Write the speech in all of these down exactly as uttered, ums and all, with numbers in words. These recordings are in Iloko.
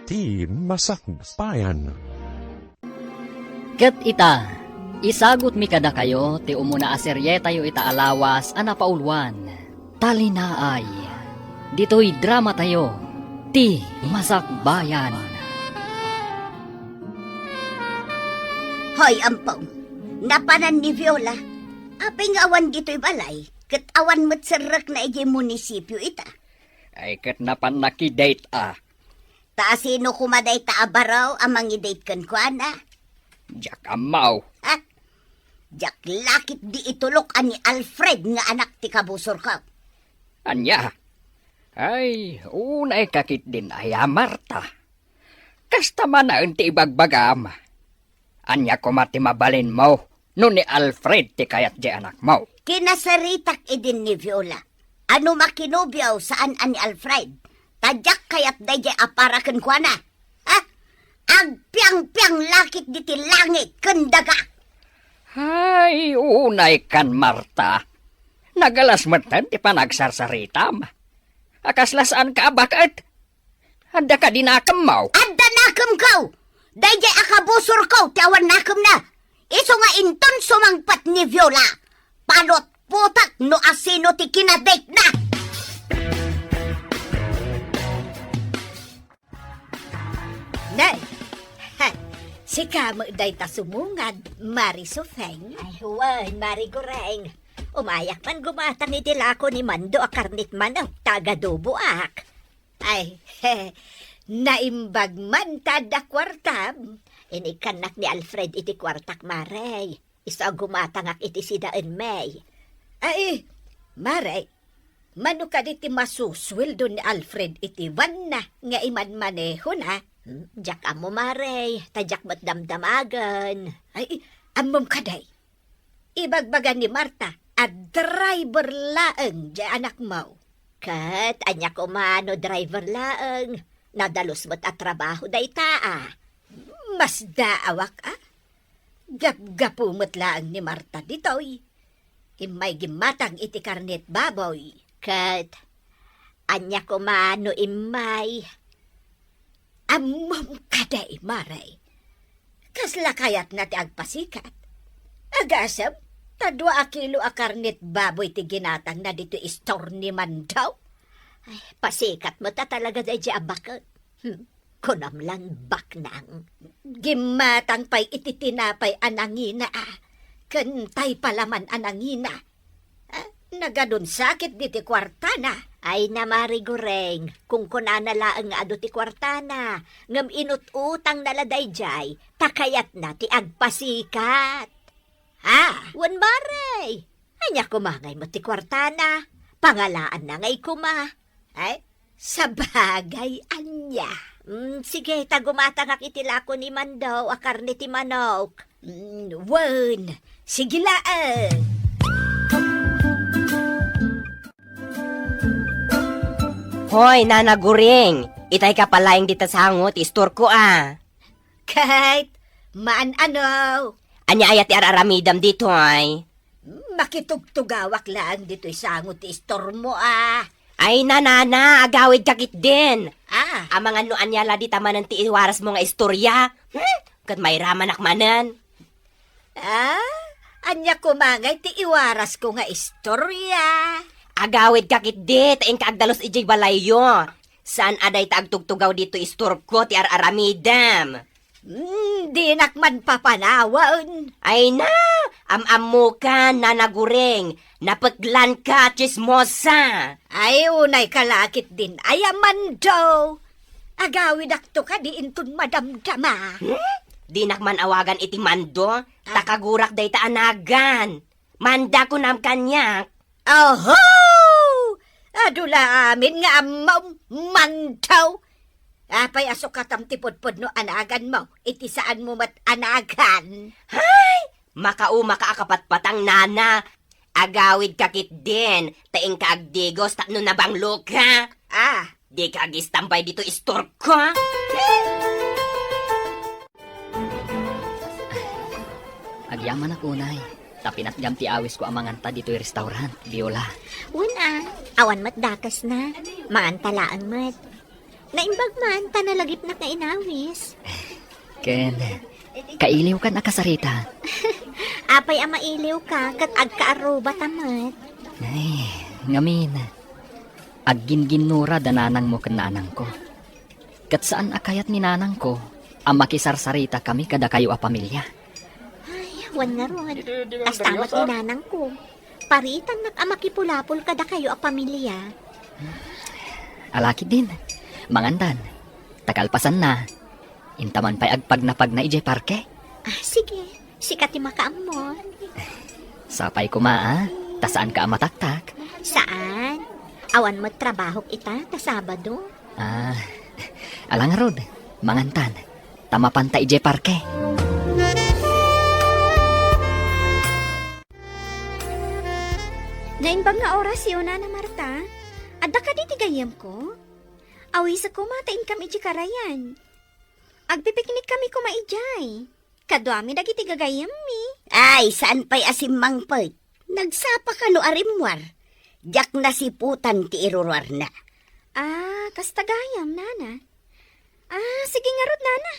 Ti Masakbayan. Ket ita, isagutmi kadakayo ti umuna a serietayo ita a lawas a napauluan, Talinaay. Ditoy dramatayo, Ti Masakbayan. Hoy, Ampong, napanan ni Viola. Apay nga awan ditoy balay, ket awan met serrekna idiay munisipio ita. Ay, ket napan nakidate a. Ta asino koma dayta a baro a mangidate kenkuana? Diak ammo. Ha? Diak lakit di itulok a ni Alfred nga anak ti kabusorko. Ania? Ay, unay ka ketdin aya, Marta. Kasta manaen ti ibagbagam. Ania koma ti mabalinmo no ni Alfred ti kayat diay anakmo? Kinasaritak idin ni Viola. Ano makinobio saan a ni Alfred? Ta diak kayat daydiay a para kenkuana. Ha? Agpiangpiang lakit diti langit ken daga. Ay, unay kan, Marta. Nagalas metten ti panagsarsaritam. A kasla saan ka a baket? Adda kadi nakemmo? Adda nakemko! Daydiay a kabusorko ti awan nakemna. Isu nga inton sumangpet ni Viola, panutputak no asino ti kinadate na. Nay, ha, sika met dayta sumungad, Mari Sufeng? Ay, wen, Mari Goreng. Umayak man gumatang iti lako ni Mando a karnit manok, ta agadoboak. Ay, naimbag man ta adda kuartam. Inikkannak ni Alfred iti kuartak, Mare. Isu a gumatangak iti sidaenmi. Ay, Mare, mano kadi ti masusueldo ni Alfred iti vanna nga imanmanehona? Hmm, diak ammo, Mare, ta diak met damdamagen. Ay, ammom kadi? Ibagbaga ni Marta a driver laeng diay anakmo. Ket ania koma no driver laeng? Nadalus met a trabaho dayta a. Masdaawak a. Gapgapu met laeng ni Marta ditoy. Immay gimmatang iti karnet baboy. Ket ania koma no immay? Ammom kadi, Mare? Kasla kayatna ti agpasikat? Agasem, ta dua a kilo a karnet baboy ti ginatangna ditoy istor ni Mando. Ay, pasikat met a talaga daydiay a baket. Hmm, kunam lan baknang. Gimmatang pay iti tinapay a nangina a, ken tay palaman a nangina. Ah, nagadun sakit diti kuartana. Ay na, Mari Goreng, kunkunana laeng nga adu ti kuartana, ngem inut-utangna la daydiay, ta kayatna ti agpasikat. Ha? Wen, Mare. Ania koma ngay met ti kuartana? Pangalaanna ngay koma. Ay, sabagay, ania? Mm, sige, ta gumatangak iti lako ni Mando a karne ti manok. Mm, wen, sige laeng. Hoy, Nana Guring, itay ka palaeng dita sango ti istorko a. Kayat, maan-ano? Ania aya ti ar-aramidam ditoy? Makitugtugawak laeng ditoy sango ti istormo a. Ay, nanana, agawidka ketdin. Ah. Amangan no ania la dita manen ti iwarasmo nga istoria. Hmm? Ket mairamanak manen. Ah, ania koma ngay ti iwarasko nga istoria? Agawidka ketdi, ta inka agdalus idiay balayyo. Saan a dayta agtugtugaw ditoy istorko ti ar-aramidem. Hmm, dinak man papanawen. Ay na, am-ammokan, Nana Guring, napeklanka, tsismosa. Ay, unay ka la ketdin aya, Mando. Agawidakto kadi inton madamdama. Hmm? Dinak man awagan iti Mando, ta kagurak dayta a nagan. Manda kunam kaniak. Oho! Adu la amin nga ammom, Mando. Apay a sukatam ti pudpudno a naganmo, iti saanmo met a nagan? Hay! Makaumaka a kapatpatang, nana. Agawidka ketdin, ta inka agdigos tapno nabangloka. Ah. Dika agistambay ditoy istorko. Agyamanak unay, ta pinatgam ti awisko a manganta ditoy restaurant, Viola. Wen a, awan met dakesna. Manganta laeng met. Naimbag man, ta nalagipnak nga inawis. Ken, kailiwkan a kasarita. Apay a mailiwka, ket agkaarrubata met. Ay, ngamin, agginginnura da nanangmo ken nanangko. Ket saan a kayat ni nanangko a makisarsarita kami kadakayo a pamilia. Ay, wen ngarud, kasta met ni nanangko. Paritannak a makipulapol kadakayo a pamilia. Ala ketdin, mangandan. Ta kalpasanna, inta man pay agpagnapagna idiay parke. Ah, sige. Sika ti makaammo. Sapay koma, a, ta saanka a mataktak. Saan? Awan met trabahok ita ta Sabado. Ah, ala ngarud, mangantan. Ta mapanta idiay parke. Naimbag nga oras, Nana Marta. Adda kadi ti gayyemko? Awisekko ta inkam idiay karayan. Agpipiknik kami koma idiay. Kaduami dagiti gagayyemmi. Ay, saan pay a simmangpet? Nagsapa kano a rimmuar? Diak nasiputan ti iruruarna. Ah, kasta gayam, nana. Ah, sige ngarud, nana.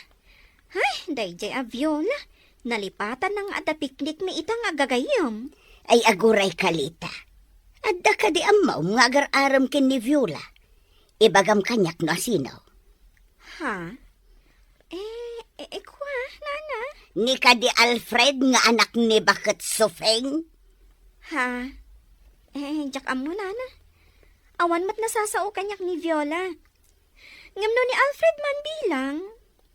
Ay, daydiay a Viola. Nalipatanna nga adda piknikmi ita nga gagayyem. Ay, aguray kalita. Adda kadi ammom nga agar-arem ken ni Viola? Ibagam kaniak no asino. Ha? Eh, eh, eh, kua, nana? Ni kadi Alfred nga anak ni Baket Sufeng? Ha? Eh, diak ammo, nana. Awan met nasasao kaniak ni Viola. Ngem no ni Alfred man bilang,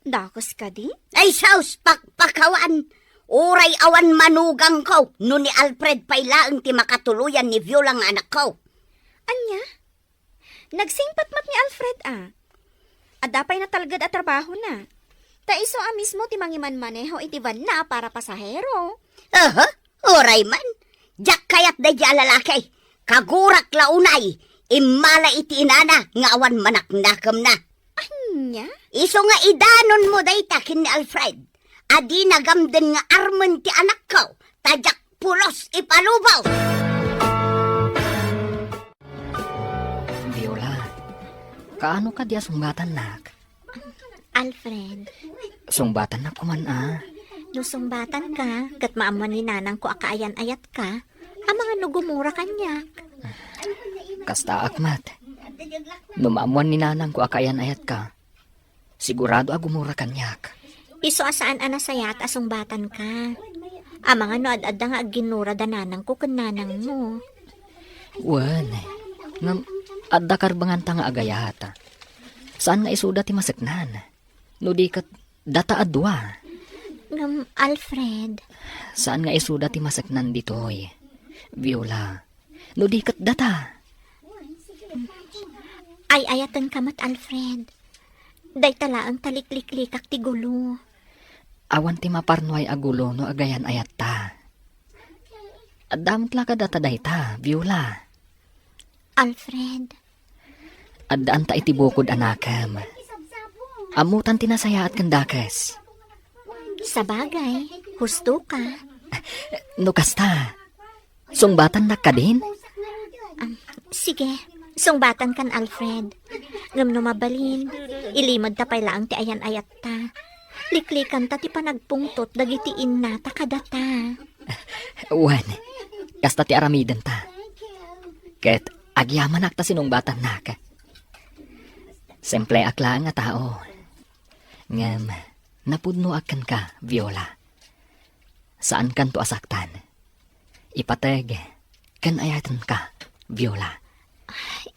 dakes kadi? Ay, sus, pakpakawan! Uray awan manugangko no ni Alfred pay laeng ti makatuloyan ni Viola nga anakko. Ania? Nagsingpet met ni Alfred a. Adda pay natalged a trabahona. Ta isu a mismo ti mangimanmaneho iti vanna a para pasahero. Aha, uray man. Diak kayat daydiay a lalaki. Kagurak la unay, immala iti inana nga awan manaknakemna. Ania? Isu nga idanonmo dayta ken ni Alfred. A dina gamden nga armen ti anakko, ta diak pulos ipalubo. Viola, kaano kadi a sungbatannak? Alfred. Sungbatannak koman a. No sungbatanka, ket maammuan ni nanangko a kaayan-ayatka, amangan no gumura kaniak. Kastaak met. No maammuan ni nanangko a kaayan-ayatka, sigurado a gumura kaniak. Isu a saan a nasayaat a sungbatanka. Amangan no ad-adda nga agginnura da nanangko ken nanangmo. Wen, ngem adda karbenganta nga agayat. Saan nga isuda ti maseknan. No di ket data a dua. Ngem, Alfred. Saan nga isuda ti maseknan ditoy, Viola. No di ket data. Ay-ayatenka met, Alfred. Dayta laeng ta likliklikak ti gulo. Awan ti maparnuay a gulo no agayan-ayatta. Adda met la kadata dayta, Viola. Alfred. Addaan ta iti bukod a nakem. Ammotan ti nasayaat ken dakes. Sabagay, husto ka. No kasta, sungbatannak kadin? Am, sige, sungbatankan, Alfred. Ngem no mabalin, ilimedta pay laeng ti ayan-ayatta. Liklikanta ti panagpungtot dagiti innata kadata. Wen, kasta ti aramidenta. Ket agyamanak ta sinungbatannak. Simpleak laeng a tao. Ngem napudnoak kenka, Viola. Saankanto a saktan. Ipateg ken ayatenka, Viola.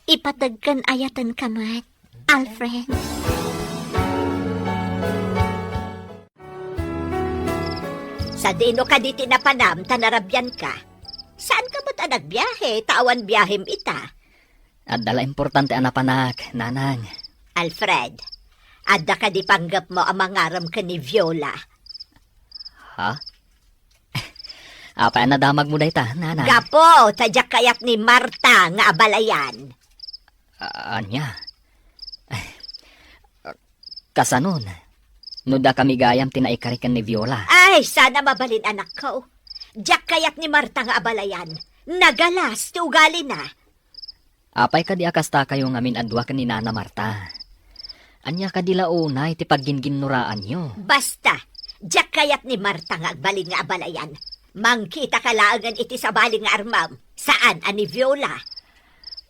Ipateg ken ayatenka met, Alfred. Sadino kadi ti napanam ta narabianka? Saanka met a nagbiahe ta awan biahem ita? Adda la importante a napanak, nanang. Alfred, adda kadi panggepmo a mangarem ken ni Viola? Ha? Apay a nadamagmo dayta, nanang? Gapu ta diak kayat ni Marta nga abalayan. A-, ania? Kasanon, no dakami gayam ti naikari ken ni Viola? Ay, sana mabalin, anakko. Diak kayat ni Marta nga abalayan. Nagalas ti ugalina. Apay kadi a kastakayo ngamin a dua ken ni Nana Marta? Ania kadi la unay ti pagginginnoraanyo? Basta, diak kayat ni Marta nga agbalin nga abalayan. Mangkitaka laengen iti sabali nga armam, saan a ni Viola.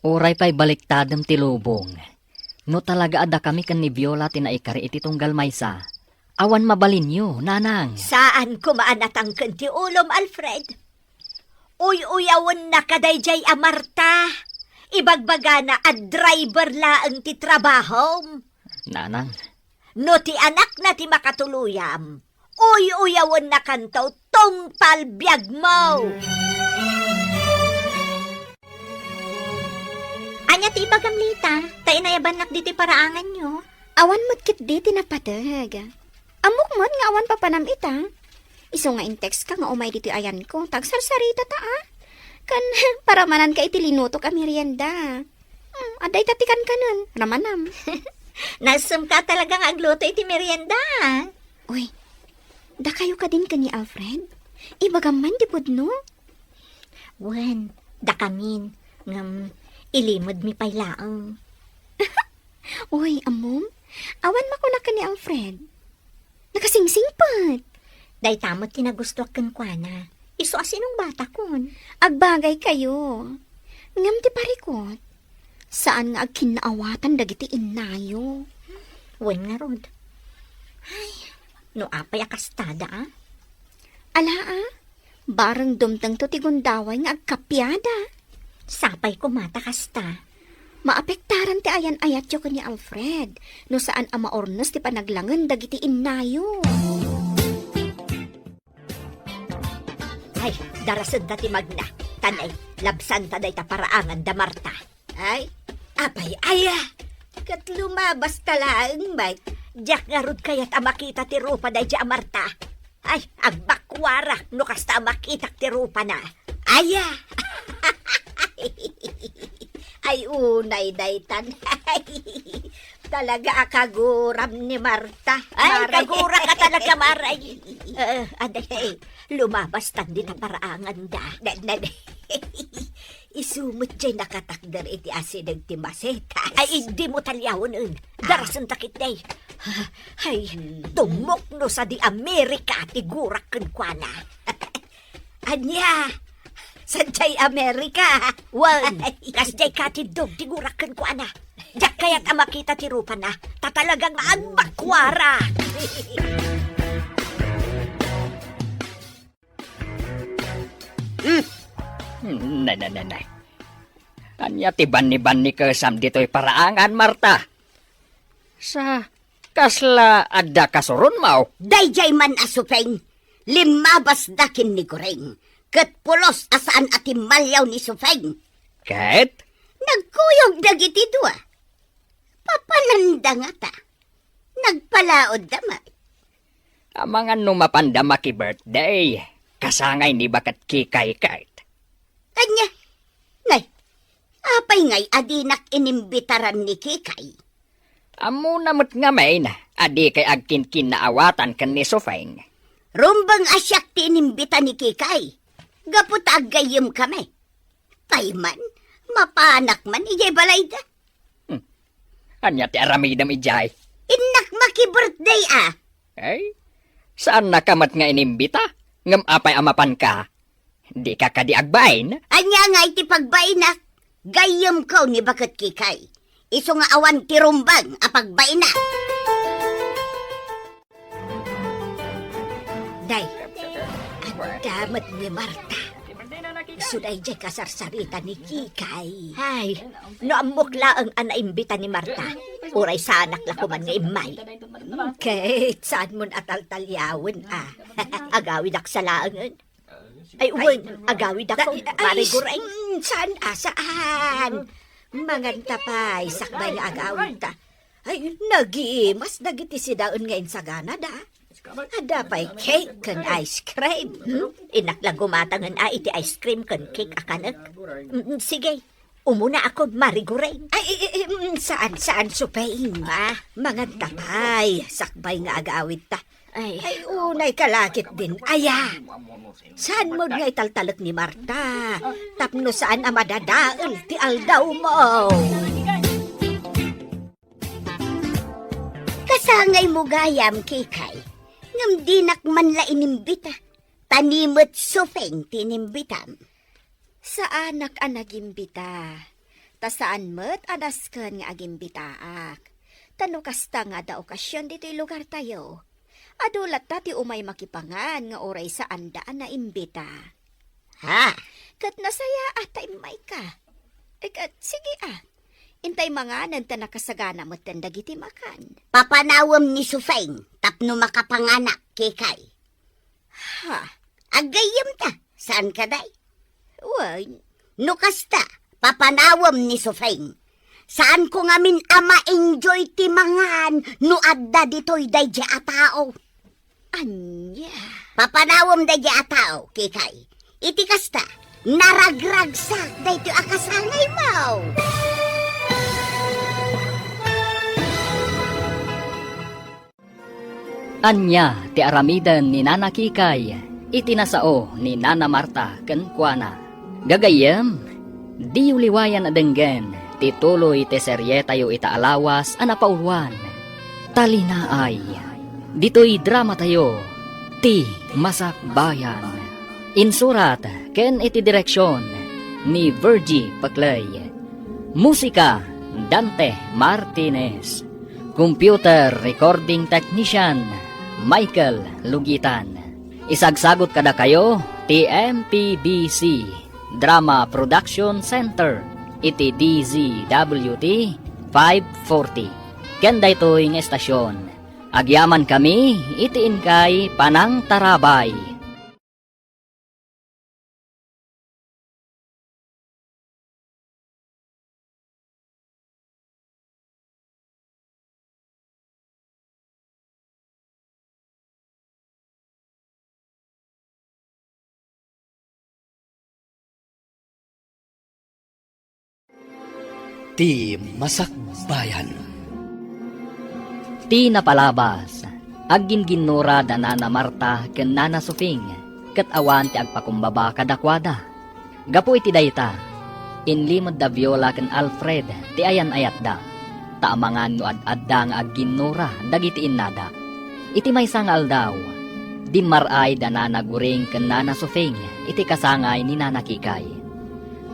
Uray pay baliktadem ti lubong. No talaga a dakami ken ni Viola ti naikari iti tunggal maysa, awan mabalinyo, nanang. Saan koma a natangken ti ulom, Alfred. Uy-uyawennak daydiay a Marta. Ibagbagana a driver laeng ti trabahom. Nanang. No ti anakna ti makatuluyam, uy-uyawennakanto tungpal biagmo. Ania ti ibagam, Lita? Ta inayabannak ditoy paraanganyo. Awan met ketdi ti napateg. Ammok met nga awan papanam ita. Isu nga in-text ka nga umay ditoy ayanko, ta agsarsarita ta, a. Ken paramananka iti linutok a merienda. Hmm, adda ita ti kankanen, ramanam. Nasemka talaga nga agluto iti merienda, a. Uy, dakayo kadin ken ni Alfred? Ibagam man ti pudno? Wen, dakamin, ngem ilimedmi pay laeng. Uy, ammom, awan makunak ken ni Alfred. Nakasingsingpet. Dayta met ti nagustuak kenkuana. Isu a sinungbatakon. Agbagaykayo. Ngem ti parikut, saan nga agkinnaawatan dagiti innayo. Wen ngarud. Ay, no apay a kastada, a? Ala, a? Bareng dumtengto ti gundaway nga agkapiada. Sapay koma ta kasta. Maapektaran ti ayan-ayatyo ken ni Alfred no saan a maurnos ti panaglangen dagiti innayo. Ay, darasenta ti magna. Tanay, labsanta dayta paraangan da Marta. Ay, apay aya? Ket lumabasta laeng, Mike. Diak ngarud kayat a makita ti rupa daydiay a Marta. Ay, agbakuarak no kasta a makitak ti rupana. Aya! Ay, unay daytan. Talaga a kaguram ni Marta. Ay, Maray. Kagurak ka talaga, Maray. Eh, aday, eh, lumabastan dita paraangan da. Na, na, Isu met jay nakatakder iti asideg ti masetas. Ay, idi mo taliawen, en. Ah. Darasenta ketdi. Ay, hmm. Tumukno sadi Amerika ti gurak kenkuana. Ania? Sadiay Amerika? Wen, ay. Kasdiay katiddog ti gurak kenkuana. Diak kayat a makita ti rupana, ta talagang agbakuara. Hmm? Nay, nay, nay, nay. Ania ti banni-bannikesam ditoy paraangan, Marta? Sa kasla adda kasuronmo? Daydiay man a Supeng, limmabasda ken ni Guring, ket pulos a saan a timmaliaw ni Supeng. Ket? Nagkuyog dagiti dua. Papananda ngata. Nagpalaodda met. Amangan no mapanda maki-birthday, kasangay ni baket Kikay ket. Ania? Nay, apay ngay a dinak inimbitaran ni Kikay? Ammona met ngamin a dikay agkinkinnaawatan ken ni Sofeng. Rumbeng a siak ti inimbita ni Kikay, gapu ta aggayyemkami. Payman, mapanak man idiay balayda. Hmm. Ania ti aramidem idiay? Innak maki-birthday a. Ay, saannaka met nga inimbita? Ngem apay a mapanka? Dika kadi agbain? Ania nga iti pagbainak? Gayyemko ni baket Kikay. Isu nga awan ti rumbeng a pagbaina. Day, adda met ni Marta. Isu daydiay kasarsarita ni Kikay. Ay, no ammok laeng a naimbita ni Marta, uray saanak la koman nga immay. Ket saanmon a taltaliawen a. Agawidak sa laengen. Ay, wen, agawidakon, ay, Mari Gureng. Mm, saan a, saan? Manganta pay, sakbay nga agawidta. Ay, nagimas dagiti sidaen nga insaganada. Adda pay cake ken ice cream. Hmm? Innak la gumatangen a iti ice cream ken cake a kanek. Mm, sige, umunaakon, Mari Gureng. Ay, i-, i-, mm, saan, saan, Supeng? Ah, manganta pay, sakbay nga agawidta. Ay. Ay, unay ka la ketdin. Aya, saanmon nga italtalek ni Marta tapno saan a madadael ti aldawmo. Sangaymo gayam, Kikay, ngem dinak man la inimbita. Ta ni met Sufeng ti inimbitam. Saanak a nagimbita. Ta saan met a nasken nga agimbitaak. Ta no kasta nga adda okasion ditoy lugartayo, adu latta ti umay makipangan nga uray saanda a naimbita. Ha? Ket nasayaat ta immayka. E, ket sige a. Intay manganen ta nakasagana metten dagiti makan. Papanawem ni Sufeng tapno makapanganak, Kikay. Ha? Aggayyemta, saan kadi? Wen. No kasta, papanawem ni Sufeng. Saanko ngamin a ma-enjoy ti mangan no adda ditoy daydi a tao. Ania? Papanawem daydi a tao, Kikay. Iti kasta, naragragsak daytoy a kasangaymo. Ania ti aramiden ni Nana Kikay iti nasao ni Nana Marta kenkuana? Gagayyem, diyo liwayan a denggen ti tuloy ti serietayo ita a lawas a napauluan, Talinaay. Ditoy dramatayo, Ti Masakbayan. Insurat ken iti direksion ni Virgie Paclay. Musika, Dante Martinez. Computer recording technician, Michael Lugitan. Isagsagut kadakayo ti M P B C Drama Production Center iti D Z W T five forty. Ken daytoy nga estasion, agyamankami iti inkay panangtarabay. Ti Masakbayan. Ti napalabas, agginginnura da Nana Marta ken Nana Sufing, ket awan ti agpakumbaba kadakuada. Gapu iti dayta, inlimed da Viola ken Alfred ti ayan-ayatda, ta amangan no ad-adda nga agginnura dagiti innada. Iti maysa nga aldaw, dimmar-ay da Nana Guring ken Nana Sufing iti kasangay ni Nana Kikay.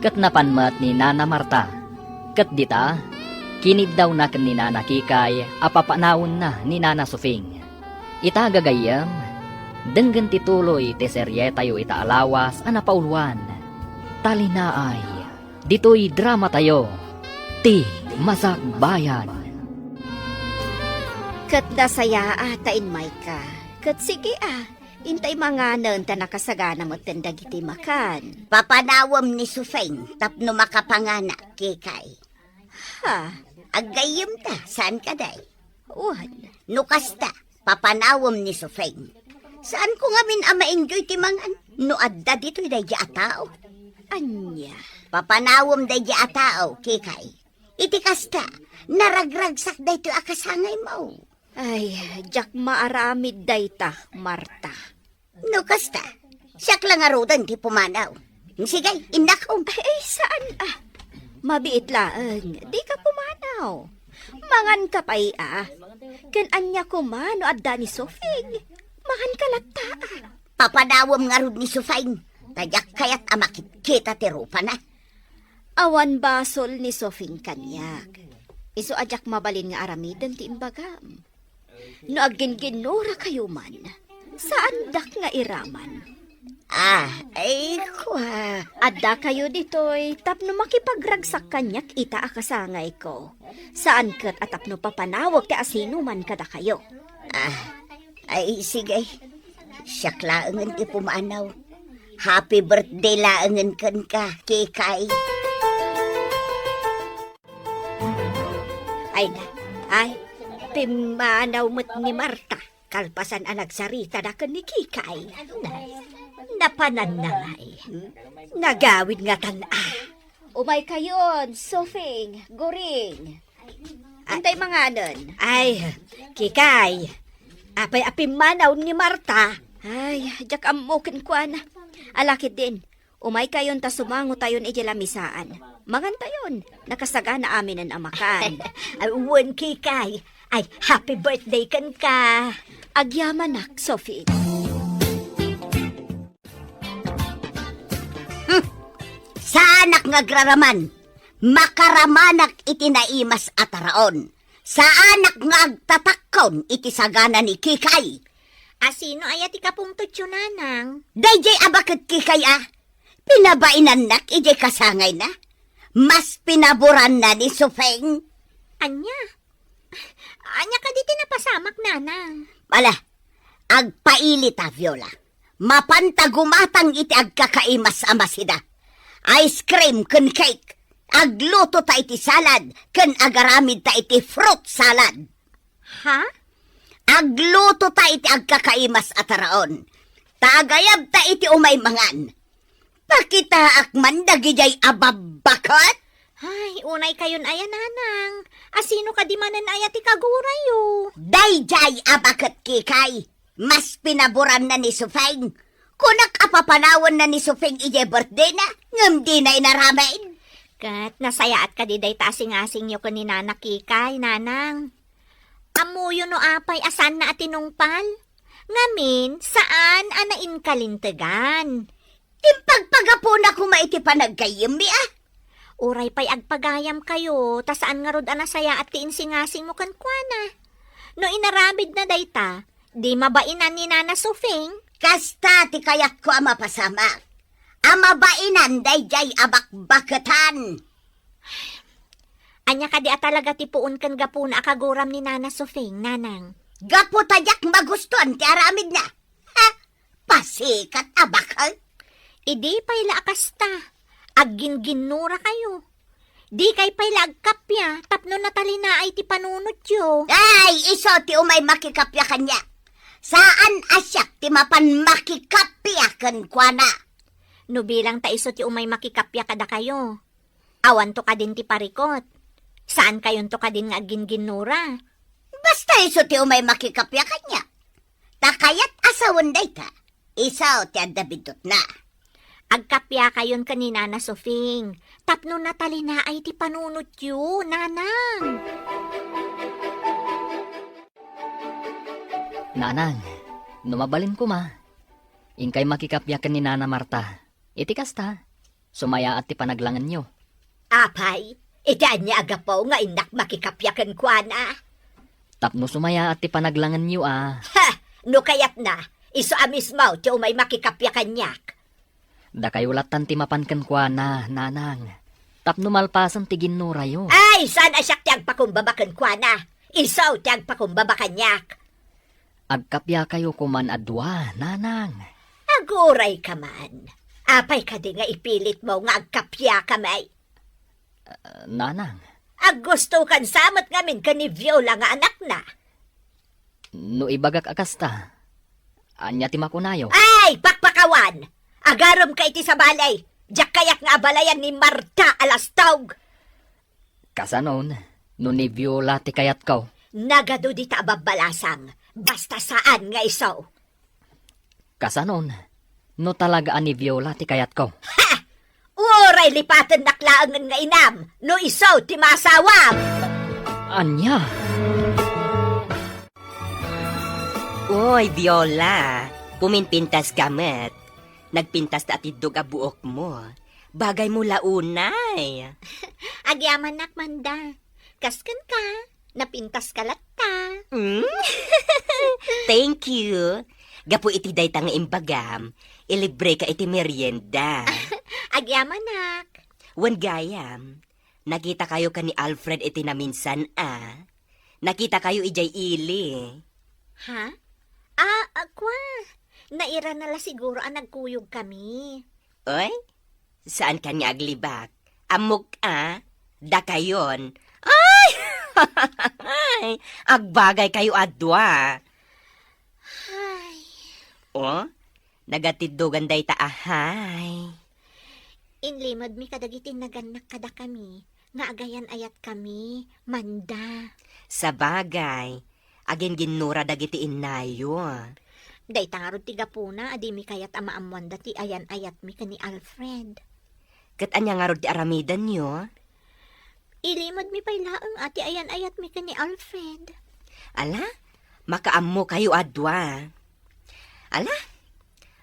Ket napan met ni Nana Marta. Ket dita, kiniddawna ken ni Nana Kikay a papanawenna ni Nana Sufing. Ita gagayyem, denggen ti tuloy ti serietayo ita a lawas a napauluan, Talinaay. Ditoy dramatayo, Ti Masakbayan. Ket nasayaat ta immayka. Ket sige a, intay manganen ta nakasagana metten dagiti makan. Papanawem ni Sufeng tapno makapanganak, Kikay. Ha? Aggayyemta, saan kadi? Wen. No kasta, papanawem ni Sufeng. Saanko ngamin a ma-enjoy ti mangan no adda ditoy daydi a tao. Ania? Papanawem daydi a tao, Kikay. Iti kasta, naragragsak daytoy a kasangaymo. Ay, diak maaramid dayta, Marta. No kasta, siak la ngaruden ti pumanaw. Sige, innakom. Ay, saan a? Mabiit laeng, dika pumanaw. Manganka pay a. Ken ania koma no adda ni Sofing? Manganka latta a. Papanawem ngarud ni Sofing, ta diak kayat a makitkita ti rupana. Awan basol ni Sofing kaniak. Isu a diak mabalin nga aramiden ti imbagam. No agginginnurakayo man, saandak nga iraman. Ah, ay, kua. Addakayo ditoy tapno makipagragsak kaniak ita a kasangayko. Saan ket a tapno papanawek ti asinoman kadakayo. Ah, ay, sige. Siak laengen ti pumanaw. Happy birthday laengen kenka, Kikay. Ay na, ay, pimmanaw met ni Marta, kalpasan a nagsaritada ken ni Kikay. Nay, napananna ngay. Nagawid ngatan a. Umaykayon, Sofing, Guring. Intay manganen. Ay, Kikay, apay a pimmanaw ni Marta? Ay, diak ammo kenkuana. Ala ketdin, umaykayon ta sumangotayon idiay lamisaan. Mangantayon, nakasagana aminen a makan. Ay, wen, Kikay, Ay, happy birthday kenka. Agyamanak, Sophie. Hmm. Saanak nga agraraman. Makaramanak iti naimas a taraon. Saanak nga agtatakkon iti sagana ni Kikay. Asino aya ti kapungtotyo, Nanang? Daydiay a baket Kikay a. Pinabainannak idiay kasangayna. Mas pinaboranna ni Sofeng. Ania? Ania kadi ti napasamak, Nanang? Ala, agpailita, Viola. Mapanta gumatang iti agkakaimas a masida. Ice cream ken cake. Aglutota iti salad ken agaramidta iti fruit salad. Ha? Aglutota iti agkakaimas a taraon. Ta agayabta iti umay mangan. Pakitaak man dagidiay a babbaket. Ay, unay kayon aya, Nanang. Asino kadi manen aya ti kagurayo? Daydiay a baket Kikay. Mas pinaboranna ni Sofeng. Kunak a papanawanna ni Sofeng idiay birthdayna, ngem dina inaramid. Ket nasayaat kadi dayta a singasingyo ken ni Nana Kikay, Nanang? Ammoyo no apay a saanna a tinungpal? Ngamin, saan a nainkalintegan. Impagpagapuna koma iti panaggayyemmi a. Uray pay agpagayamkayo, ta saan ngarud a nasayaat ti insingasingmo kenkuana. No inaramidna dayta, di mabainan ni Nana Sofing. Kasta ti kayatko a mapasamak. A mabainan daydiay a bakbaketan. Ania kadi a talaga ti puon ken gapuna a kaguram ni Nana Sofing, Nanang? Gapu ta diak magustuan ti aramidna. Ha? Pasikat a bakal? Idi pay la a kasta, aggingginnurakayo. Dikay pay la agkappia tapno natalinaay ti panunotyo. Ay, isu ti umay makikappia kaniak. Saan a siak ti mapan makikappia kenkuana. No bilang ta isu ti umay makikappia kadakayo, awanto kadin ti parikot. Saankayonto kadin nga aggingginnura. Basta isu ti umay makikappia kaniak. Ta kayat a sawen dayta, isu ti adda biddutna. Agkappiakayon ken ni Nana Sofing, tapno natalinaay ti panunotyo, Nanang. Nanang, no mabalin koma, inkay makikappia ken ni Nana Marta. Iti kasta, sumayaat ti panaglangenyo. Apay, iti ania a gapu nga innak makikappia kenkuana? Tapno sumayaat ti panaglangenyo a. Ha! No kayatna, isu a mismo ti umay makikappia kaniak. Dakayo lattan ti mapan kenkuana, Nanang. Tapno malpasen ti ginnurayo. Ay, saan a siak ti agpakumbaba kenkuana. Isu ti agpakumbaba kaniak. Agkapiakayo koman a dua, Nanang. Agurayka man. Apay kadi nga ipilitmo nga agkapiakami? Ah, Nanang. Aggustokan sa met ngamin ken ni Viola nga anakna. No ibagak a kasta, ania ti makunayo? Ay, pakpakawan! Agaremka iti sabali! Diak kayat nga abalayan ni Marta a lastog! Kasanon, no ni Viola ti kayatko? Nagadu dita a babbalasang, basta saan nga isu. Kasanon, no talaga a ni Viola ti kayatko? Ha! Uray lipatennak laengen nga inam, no isu ti maasawam! Ania? Uy, Viola, puminpintas ka met. Nagpintas ta atiddog a buokmo. Bagaymo la unay. Agyamanak, Manda. Kas kenka, napintaska latta. Mm? Thank you. Gapu iti dayta nga imbagam, ilibreka iti merienda. Agyamanak. Wen gayam, nakitakayo ken ni Alfred iti naminsan a. Nakitakayo idiay ili. Ha? Ah, ah, kwa. Nairana la siguro a nagkuyogkami. Oy, saan kan nga aglibak? Ammok a, dakayon. Ay! Ay, agbagay kayo a dua. Ay. O, nagatiddogan dayta a hay. Inlimedmi kadagiti nagannak kadakami nga agayan-ayatkami, Manda. Sabagay, agingginnura dagiti innayo. Dayta ngarud ti gapuna a dimi kayat a maammoanda ti ayan-ayatmi ken ni Alfred. Ket ania ngarud ti aramidenyo? Ilimedmi pay laeng a ti ayan-ayatmi ken ni Alfred. Ala, makaammokayo a dua. Ala,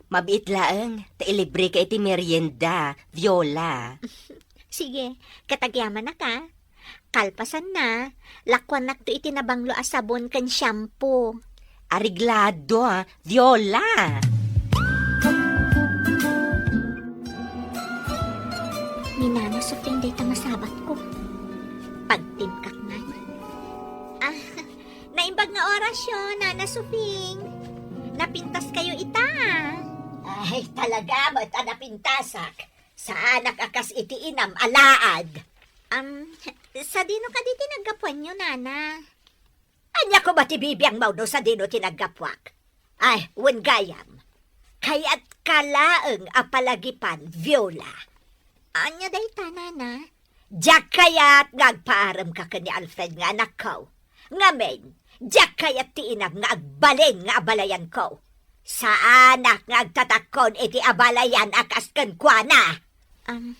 mabiit laeng ta ilibreka iti merienda, Viola. Sige, ket agyamanak a. Kalpasanna, lakuanakto iti nabanglo a sabon ken shampoo. Areglado, a, Viola! Ni Nana Sofing dayta masabatko. Pagtimkak man. Ah, naimbag nga orasyo, Nana Sofing. Napintaskayo ita. Ay, talaga met a napintasak. Saanak a kas iti inam a laad. Am, sadino kadi ti naggapuanyo, Nana? Ania koma ti bibiangmo no sadino ti naggapuak? Ay, wen gayam. Kayatka laeng a palagipan, Viola. Ania dayta, Nana? Diak kayat nga agpaaremka ken ni Alfred nga anakko. Ngamin, diak kayat ti inam nga agbalin nga abalayanko. Saanak nga agtatakkon iti abalayan a kas kenkuana. Um,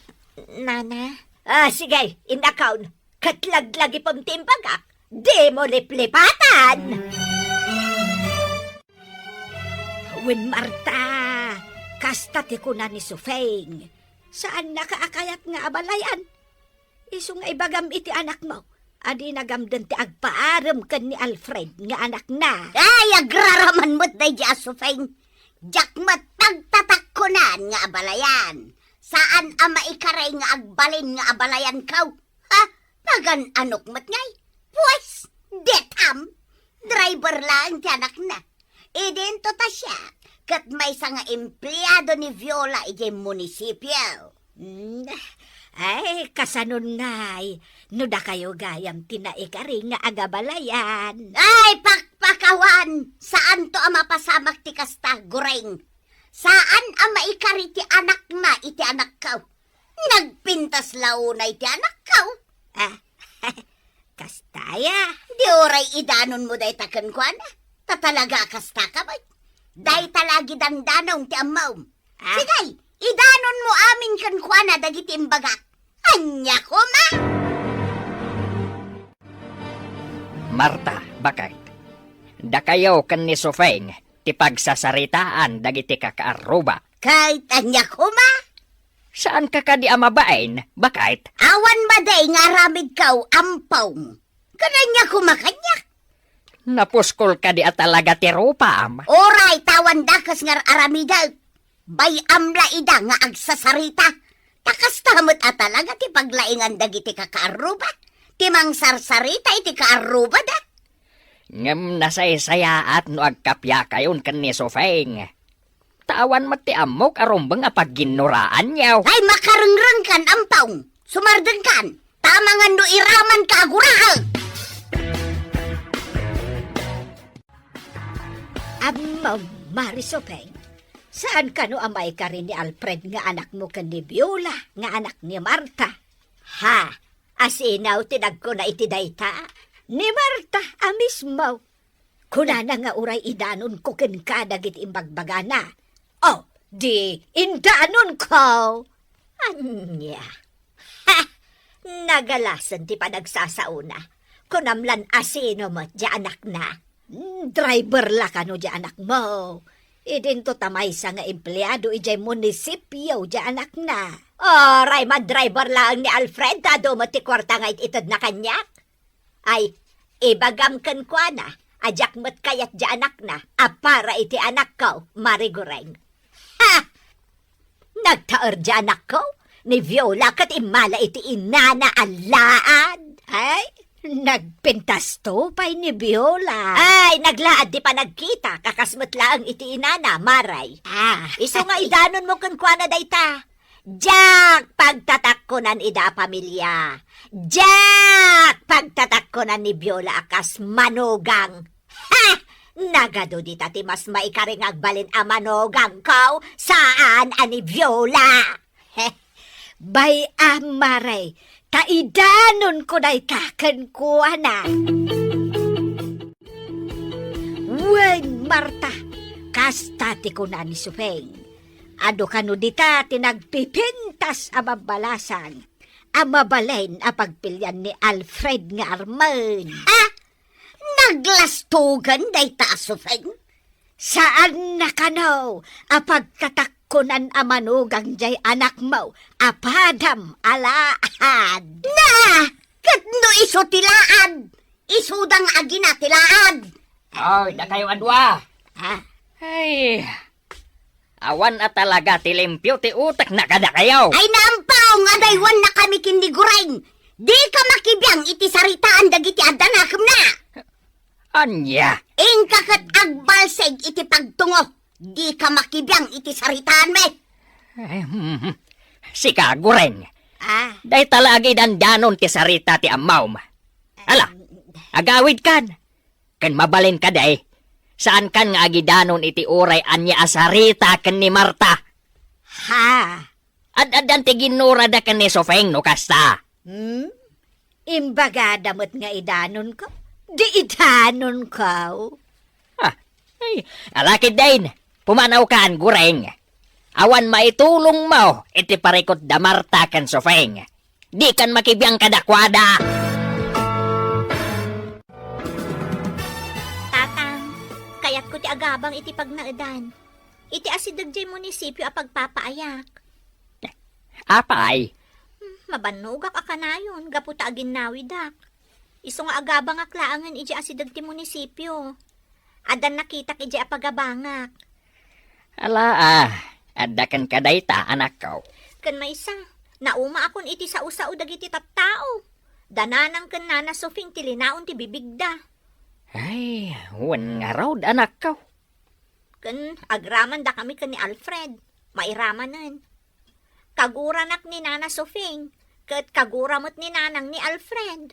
Nana? Ah, sige, innakon. Ket laglagipem ti imbagak. Dimo liplipatan! Wen, Marta, kasta ti kuna ni Sufeng. Saannaka a kayat nga abalayan. Isu nga ibagam iti anakmo a dina gamden ti agpaarem ken ni Alfred nga anakna. Ay, agraraman met daydi a Sufeng. Diak met pagtatakkonan nga abalayan. Saan a maikari nga agbalin nga abalayanko. Ha? Pagan-anok met ngay? Pues, detam! Driver laeng ti anakna. Idinto ta siak, ket maysa nga empleado ni Viola idiay munisipio. Hmm, ay, kasanon ngay, no dakayo gayam ti naikari nga agabalayan. Ay, pakpakawan! Saanto a mapasamak ti kasta, Goreng. Saan a maikari ti anakna iti anakko. Nagpintas la unay ti anakko. Ah, kasta ya. Di uray idanonmo dayta kenkuana. Ta talaga a kastaka met. Dayta la gidandanom ti ammom. Ah. Sige, idanonmo amin kenkuana dagiti imbagak. Ania koma? Marta, baket. Dakayo ken ni Sufeng ti pagsasaritaan dagiti kakaarruba. Ket ania koma? Saanka kadi a mabain, baket? Awan madi nga aramidko, Ampong. Ket ania koma kaniak? Napuskol kadi a talaga ti rupam? Uray, ta awan dakes nga aramidek. Bay-am la ida nga agsasarita. Ta kasta met a talaga ti paglaingan dagiti kakaarruba. Ti mangsarsarita iti kaarrubada. Ngem nasaysayaat no agkapiakayon ken ni Sufeng. Ta awan met ti ammok a rumbeng a pagginnoraanyo. Ay, makarengrengkan, Ampong! Sumardengkan! Ta amangan no iramanka a guraek! Ammom, Mari Sufeng, saan kano a maikari ni Alfred nga anakmo ken ni Viola nga anak ni Marta? Ha? Asino ti nagkuna iti dayta? Ni Marta a mismo. Kunana nga uray idanonko kenka dagiti imbagbagana. O, di indanonko. Ania? Ha! Nagalasen ti panagsasaona. Kunam lan asino met diay anakna? Hmm, driver la kano diay anakmo. Idinto ta maysa nga empleado idiay munisipio diay anakna. Uray, madriver laeng ni Alfred ta adu met ti kuarta nga it-itedna kaniak. Ay, ibagam kenkuana a diak met kayat diay anakna a para iti anakko, Mari Goreng. Ha! Nagtaer diay anakko ni Viola ket immala iti inana a laad. Ay, nagpintasto pay ni Viola. Ay, naglaad ti panagkita, kakas met laeng iti inana, Mari. Ah. Isu nga idanonmo kenkuana dayta. Diak pagtatakkonan ida a pamilia. Diak pagtatakkonan ni Viola a kas manugang. Ha! Nagadu dita ti mas maikari nga agbalin a manugangko, saan a ni Viola. He. Bay-am, Mari, ta idanonko dayta kenkuana. Wen, Marta, kasta ti kuna ni Sufeng. Adu kano dita ti nagpipintas a babbalasan a mabalin a pagpilian ni Alfred nga armen. Ah! Aglastogan dayta a Sofeng? Saanna kano a pagtatakkonan a manugang jay anakmo a padam a laad? Na! Ket no isu ti laad, isuda nga agina ti laad. Oy, dakayo a dua. Ah. Ay, awan a talaga ti limpio ti utekna kadakayo. Ay, naampaw nga adaywannakami ken ni Gureng. Dika makibiang iti saritaan dagiti adda nakemna. Ania? Inka ket agbalsig iti pagtungo. Dika makibiang iti saritaanmi. Eh, hmm. Sika, Gureng. Ah. Dayta la agidandanon ti sarita ti ammom. Ala, agawidkan. Ken mabalin kadi, saankan nga agidanon iti uray ania a sarita ken ni Marta. Ha? Ad-addan ti ginnurada ken ni Sofeng no kasta. Hmm? Imbagada met nga idanonko? Di idanonko. Ah, ay, ala ketdin, pumanawkan, Gureng. Awan maitulongmo iti parikut da Marta ken Sofeng. Dikan makibiang kadakuada. Tatang, kayatko ti agabang iti pagnaedan. Iti asideg jay munisipio a pagpapaayak. Apay? Hmm, mabannogak a kanayon gapu ta aginnawidak. Isu nga agabangak laengen idiay asideg ti munisipio. Addan nakitak idiay a pagabangak. Ala, ah, adda kenka dayta, anakko. Ken maysa, naumaakon iti sao-sao dagiti tattao. Da Nanang ken Nana Sofing ti linaon ti bibigda. Ay, wen ngarud, anakko. Ken agramandakami ken ni Alfred, mairamanen. Kaguranak ni Nana Sofing, ket kagura met ni Nanang ni Alfred.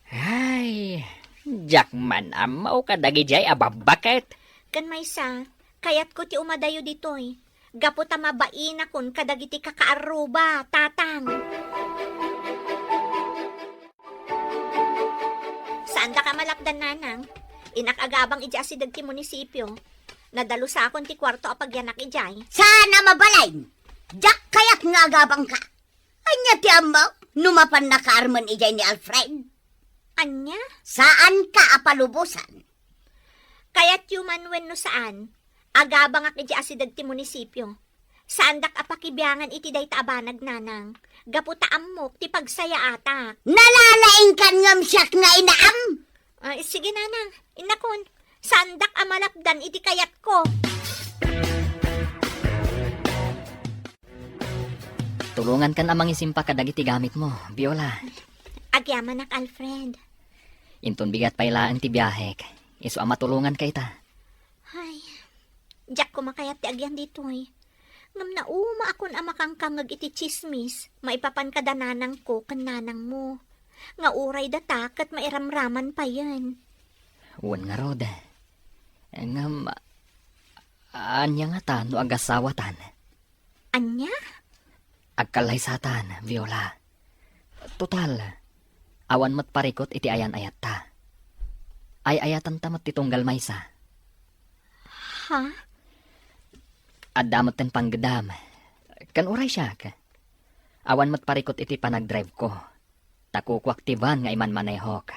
Ay, diak man ammo kadagidiay a babbaket. Ken maysa, kayatko ti umadayo ditoy, gapu ta mabainakon kadagiti kakaarruba, Tatang. Saandak a malapdan, Nanang. Innak agabang idiay asideg ti munisipio. Nadalusakon ti kuarto a pagyanak idiay. Saan a mabalin? Diak kayat nga agabangka. Ania ti ammok no mapan nakaarmen idiay ni Alfred? Ania? Saanka a palubosan. Kayatyo man wenno saan, agabangak idiay asideg ti munisipio. Saandak a pakibiangan iti dayta a banag, Nanang, gapu ta ammok ti pagsayaatak. Nalalaingkan ngem siak nga inaam? Ay, sige, Nanang, innakon, saandak a malapdan iti kayatko. Tulongankan a mangisimpa kadagiti gamitmo, Viola. Agyamanak, Alfred. Inton bigat pay laeng ti biahek, isu a matulonganka ita. Ay, diak koma kayat ti agyan ditoy. Ngem naumaakon a makangkangngeg iti tsismis maipapan kada nanangko ken nanangmo, nga uray data ket mairamraman payen. Wen ngarud. Ngem, ania ngata no agasawatan? Ania? Agkallaysatan, Viola. Total, awan met parikut iti ayan-ayatta. Ay-ayatanta met ti tunggal maysa. Ha? Adda metten panggedam. Ken uray siak, awan met parikut iti panagdriveko. Ta kukuak ti van nga imanmanehok.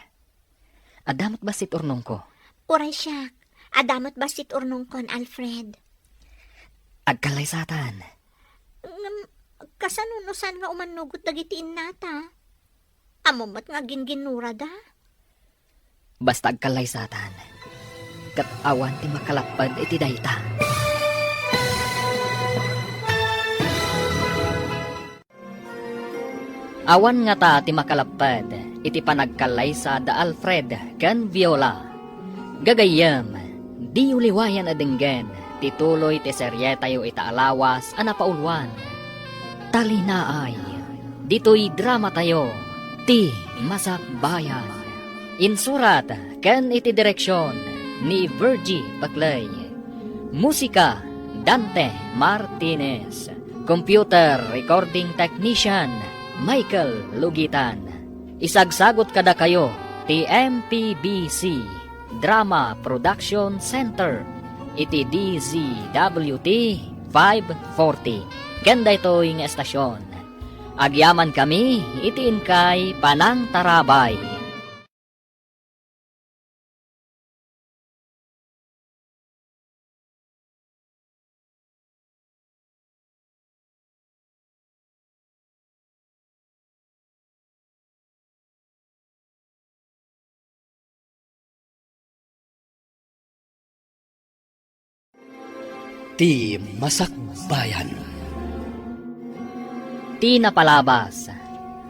Adda met bassit urnongko. Uray siak, adda met bassit urnongkon, Alfred. Agkallaysatan. Ngem, kasano no saan nga umannugot dagiti innata? Ammom met nga agingginnurada? Basta agkallaysatan. Ket awan ti makalapped iti dayta. Awan ngata ti makalapped iti panagkallaysa da Alfred ken Viola. Gagayyem, diyo liwayan a denggen ti tuloy ti serietayo ita a lawas a napauluan. Talinaay, ditoy dramatayo, Ti Masakbayan. Insurat ken iti direksion ni Virgie Paclay. Musika, Dante Martinez. Computer Recording Technician, Michael Lugitan. Isagsagut kadakayo ti M P B C Drama Production Center iti D Z W T five forty ken daytoy nga estasion. Agyamankami iti inkay panangtarabay. Ti Masakbayan. Ti napalabas,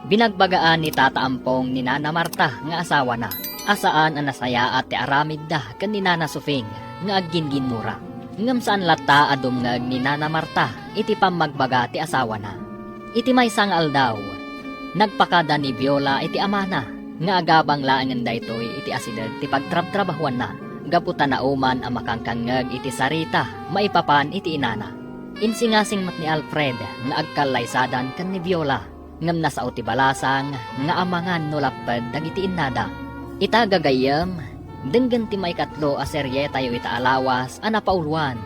binagbagaan ni Tata Ampong ni Nana Marta nga asawana a saan a nasayaat ti aramidda ken ni Nana Sufing nga aggingginnura. Ngem saan latta a dumngeg ni Nana Marta iti pammagbaga ti asawana. Iti maysa nga aldaw, nagpakada ni Viola iti amana nga agabang laengen daytoy iti asideg ti pagtrabtrabahuanna gapu ta nauman a makangkangngeg iti sarita maipapan iti inana. Insingasing met ni Alfred nga agkallaysadan ken ni Viola, ngem nasao ti balasang nga amangan no lapped dagiti innada. Ita gagayyem, denggen ti maikatlo a serietayo ita a lawas a napauloan,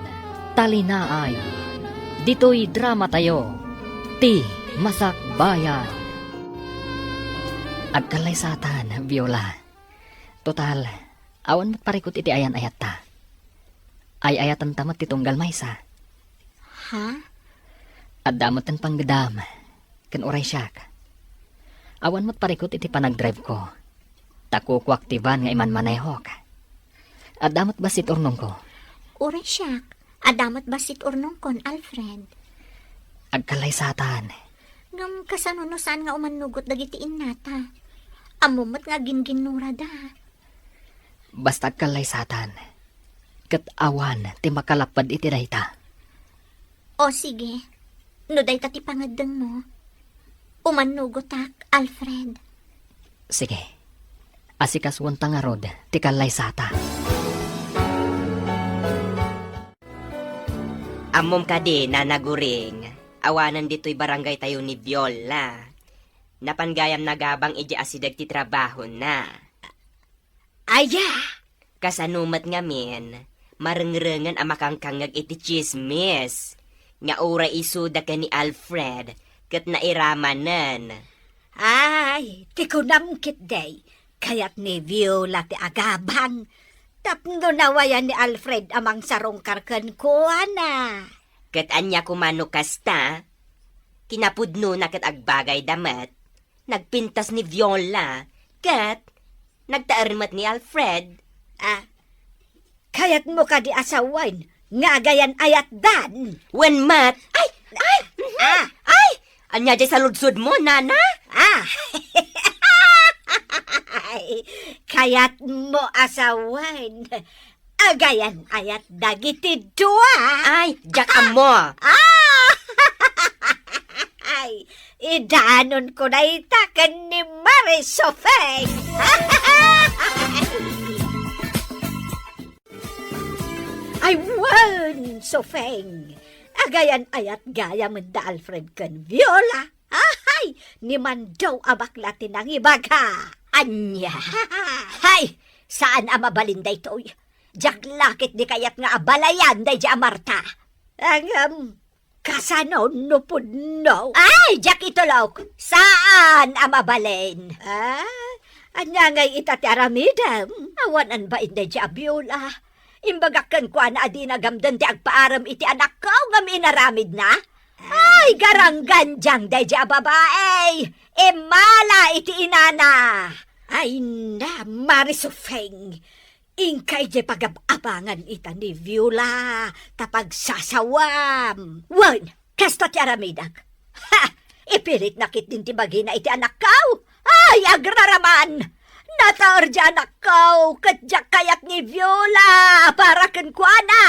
Talinaay. Ditoy dramatayo, Ti Masakbayan. Agkallaysatan, Viola. Total, awan met parikut iti ayan-ayatta. Ay-ayatanta met ti tunggal maysa. Ha? Adda met ti panggedam, ken uray siak. Awan met parikut iti panagdrive-ko. Ta kukuak ti van nga imanmanehok. Adda met bassit urnongko. Uray siak, adda met bassit urnongkon, Alfred. Agkallaysatan. Ngem kasano no saan nga umannugot dagiti innata? Ammo met nga aggingginnurada. Basta agkallaysatan. Ket awan ti makalapped iti dayta. O sige, no dayta ti pangeddengmo, umannugotak, Alfred. Sige. Asikasuonta ngarud ti kallaysata. Ammom kadi, Nana Guring, awanen ditoy barangaytayo ni Viola. Napan gayam nagabang idiay asideg ti trabahona. Aya! Kasano met ngamin, marengrengen a makangkangngeg iti tsismis nga uray isuda ken ni Alfred ket nairamanen. Ay, ti kunam ketdi, kayat ni Viola ti agabang tapno nawayan ni Alfred a mangsarungkar kenkuana. Ket ania koma no kasta? Kinapudnona ket agbagayda met. Nagpintas ni Viola, ket nagtaer met ni Alfred. Ah, kayatmo kadi a sawen nga agayan-ayatdan? Wen met. Ay! Ay! Ah! Ay! Ania diay saludsodmo, Nana? Ah! Ay, kayatmo a sawen. Agayan-ayat dagiti dua. Ay, diak ammo. Ah! Ay, idanonko dayta ken ni Mari Sofeng. Ay, wen, Sofeng. Agayan-ayat gayam da Alfred ken Viola. Ay, ni Mandaw a bakla ti nangibaga. Ania? Hay, saan a mabalin daytoy. Diak la ketdi kayat nga abalayan daydi a Marta. Ngem, kasano no pudno? Ay, diak itulok. Saan a mabalin. Ah, ania ngay ita ti aramidem? Awan a bain daydi a Viola. Imbagak kenkuana a dina gamden ti agpaarem iti anakko ngem inaramidna. Ay, garanggandiang daydi a babai. Immala iti inana. Ay na, Mari Sofeng. Inkay diay pagab-abangan ita ni Viola ta pagsasawam. Wen, kasta ti aramidek. Ha! Ipilitna ketdin ti bagina iti anakko. Ay, agraraman! Nataer diay anakko ket diak kayat ni Viola para kenkuana.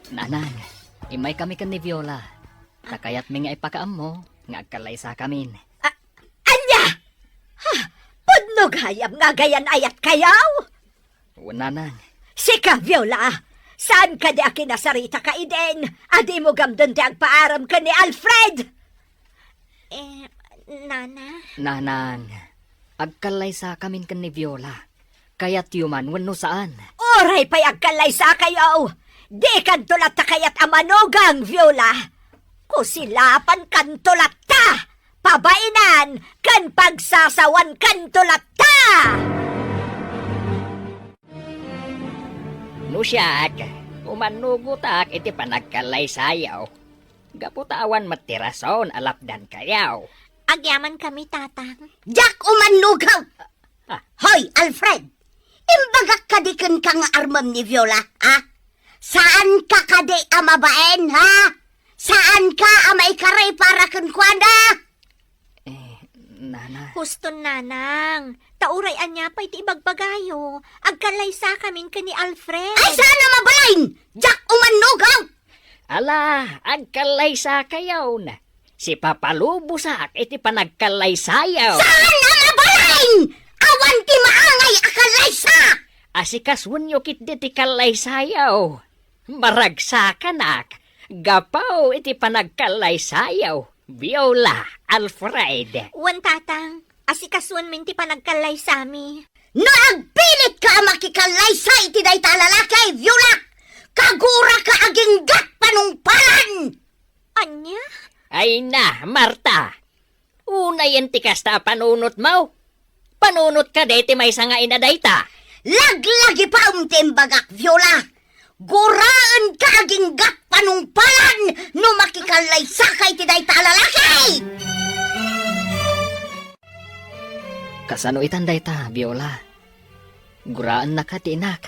Nanang, immaykami ken ni Viola. Ta kayatmi nga ipakaammo nga agkallaysakamin. A-, ania? Ha? Pudno gayam nga agayan-ayatkayo? Wen, Nanang. Sika, Viola, saan kadi a kinasaritaka idin a dimo gamden ti agpaarem ken ni Alfred? Eh, Nana? Nanang, agkallaysakamin ken ni Viola. Kayatyo man wenno saan? Uray pay agkallaysakayo, dikanto latta kayat a manugang, Viola. Kusilapankanto latta, pabainan ken pagsasawankanto latta! No siak, umannugotak iti panagkallaysayo. Gapu ta awan met ti rason a lapdankayo. Agyamankami, Tatang. Diak umannugaw! Ah. Hoy, Alfred! Imbagak kadi kenka nga armem ni Viola, ha? Saanka kadi a mabain, ha? Saanka a maikari para kenkuana? Eh, Nana. Huston, Nanang. Ta uray ania pay ti ibagbagayo, agkallaysakamin ken ni Alfred. Ay, saan a mabalin! Diak umannugaw! Ala, agkallaysakayon. Sipapalubosak iti panagkallaysayo. Saan a mabalin! Awan ti maangay a kallaysa! Asikasuenyo ketdi ti kallaysayo. Maragsakanak gapu iti panagkallaysayo, Viola, Alfred. Wen, Tatang, asikasuenmin ti panagkallaysami. No agpilitka a makikallaysa iti dayta a lalaki, Viola, kaguraka aginggat panungpalan! Ania? Ay na, Marta! Unayen ti kasta a panunotmo. Panunotka dayta maysa nga ina dayta. Laglagipem ti imbagak, Viola. Guraenka aginggat panungpalan no makikallaysaka iti dayta a lalaki! Kasano itan dayta, Viola? Guraennaka ti inak.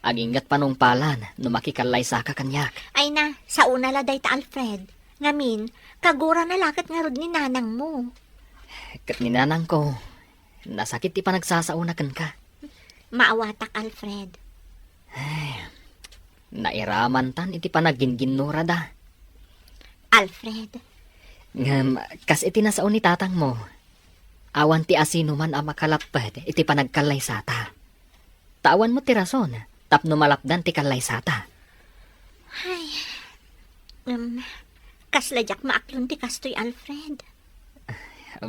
Aginggat panungpalan no makikallaysaka kaniak. Ay na, saona la dayta, Alfred. Ngamin, kagurana la ket ngarud ni nanangmo. Ket ni nanangko, nasakit ti panagsasaona kenka. Maawatak, Alfred. Ay, nairamantan iti panagginginnurada. Alfred. Ngem, kas iti nasao ni tatangmo, awan ti asinoman a makalapped iti panagkallaysata. Ta awan met ti rason tapno malapdan ti kallaysata. Ay, em, kasla diak maaklon ti kastoy, Alfred.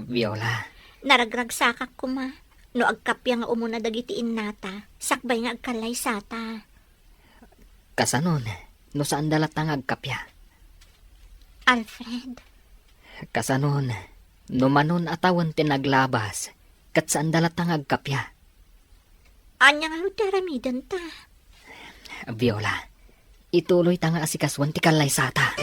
Viola. Naragragsakak koma no agkappia nga umuna dagiti innata sakbay nga agkallaysata. Kasanon, no saanda latta nga agkappia? Alfred. Kasanon, no manon a tawen ti naglabas, ket saanda latta nga agkappia? Ania ngarud ti aramidenta? Viola, ituloyta nga asikasuan ti kallaysata.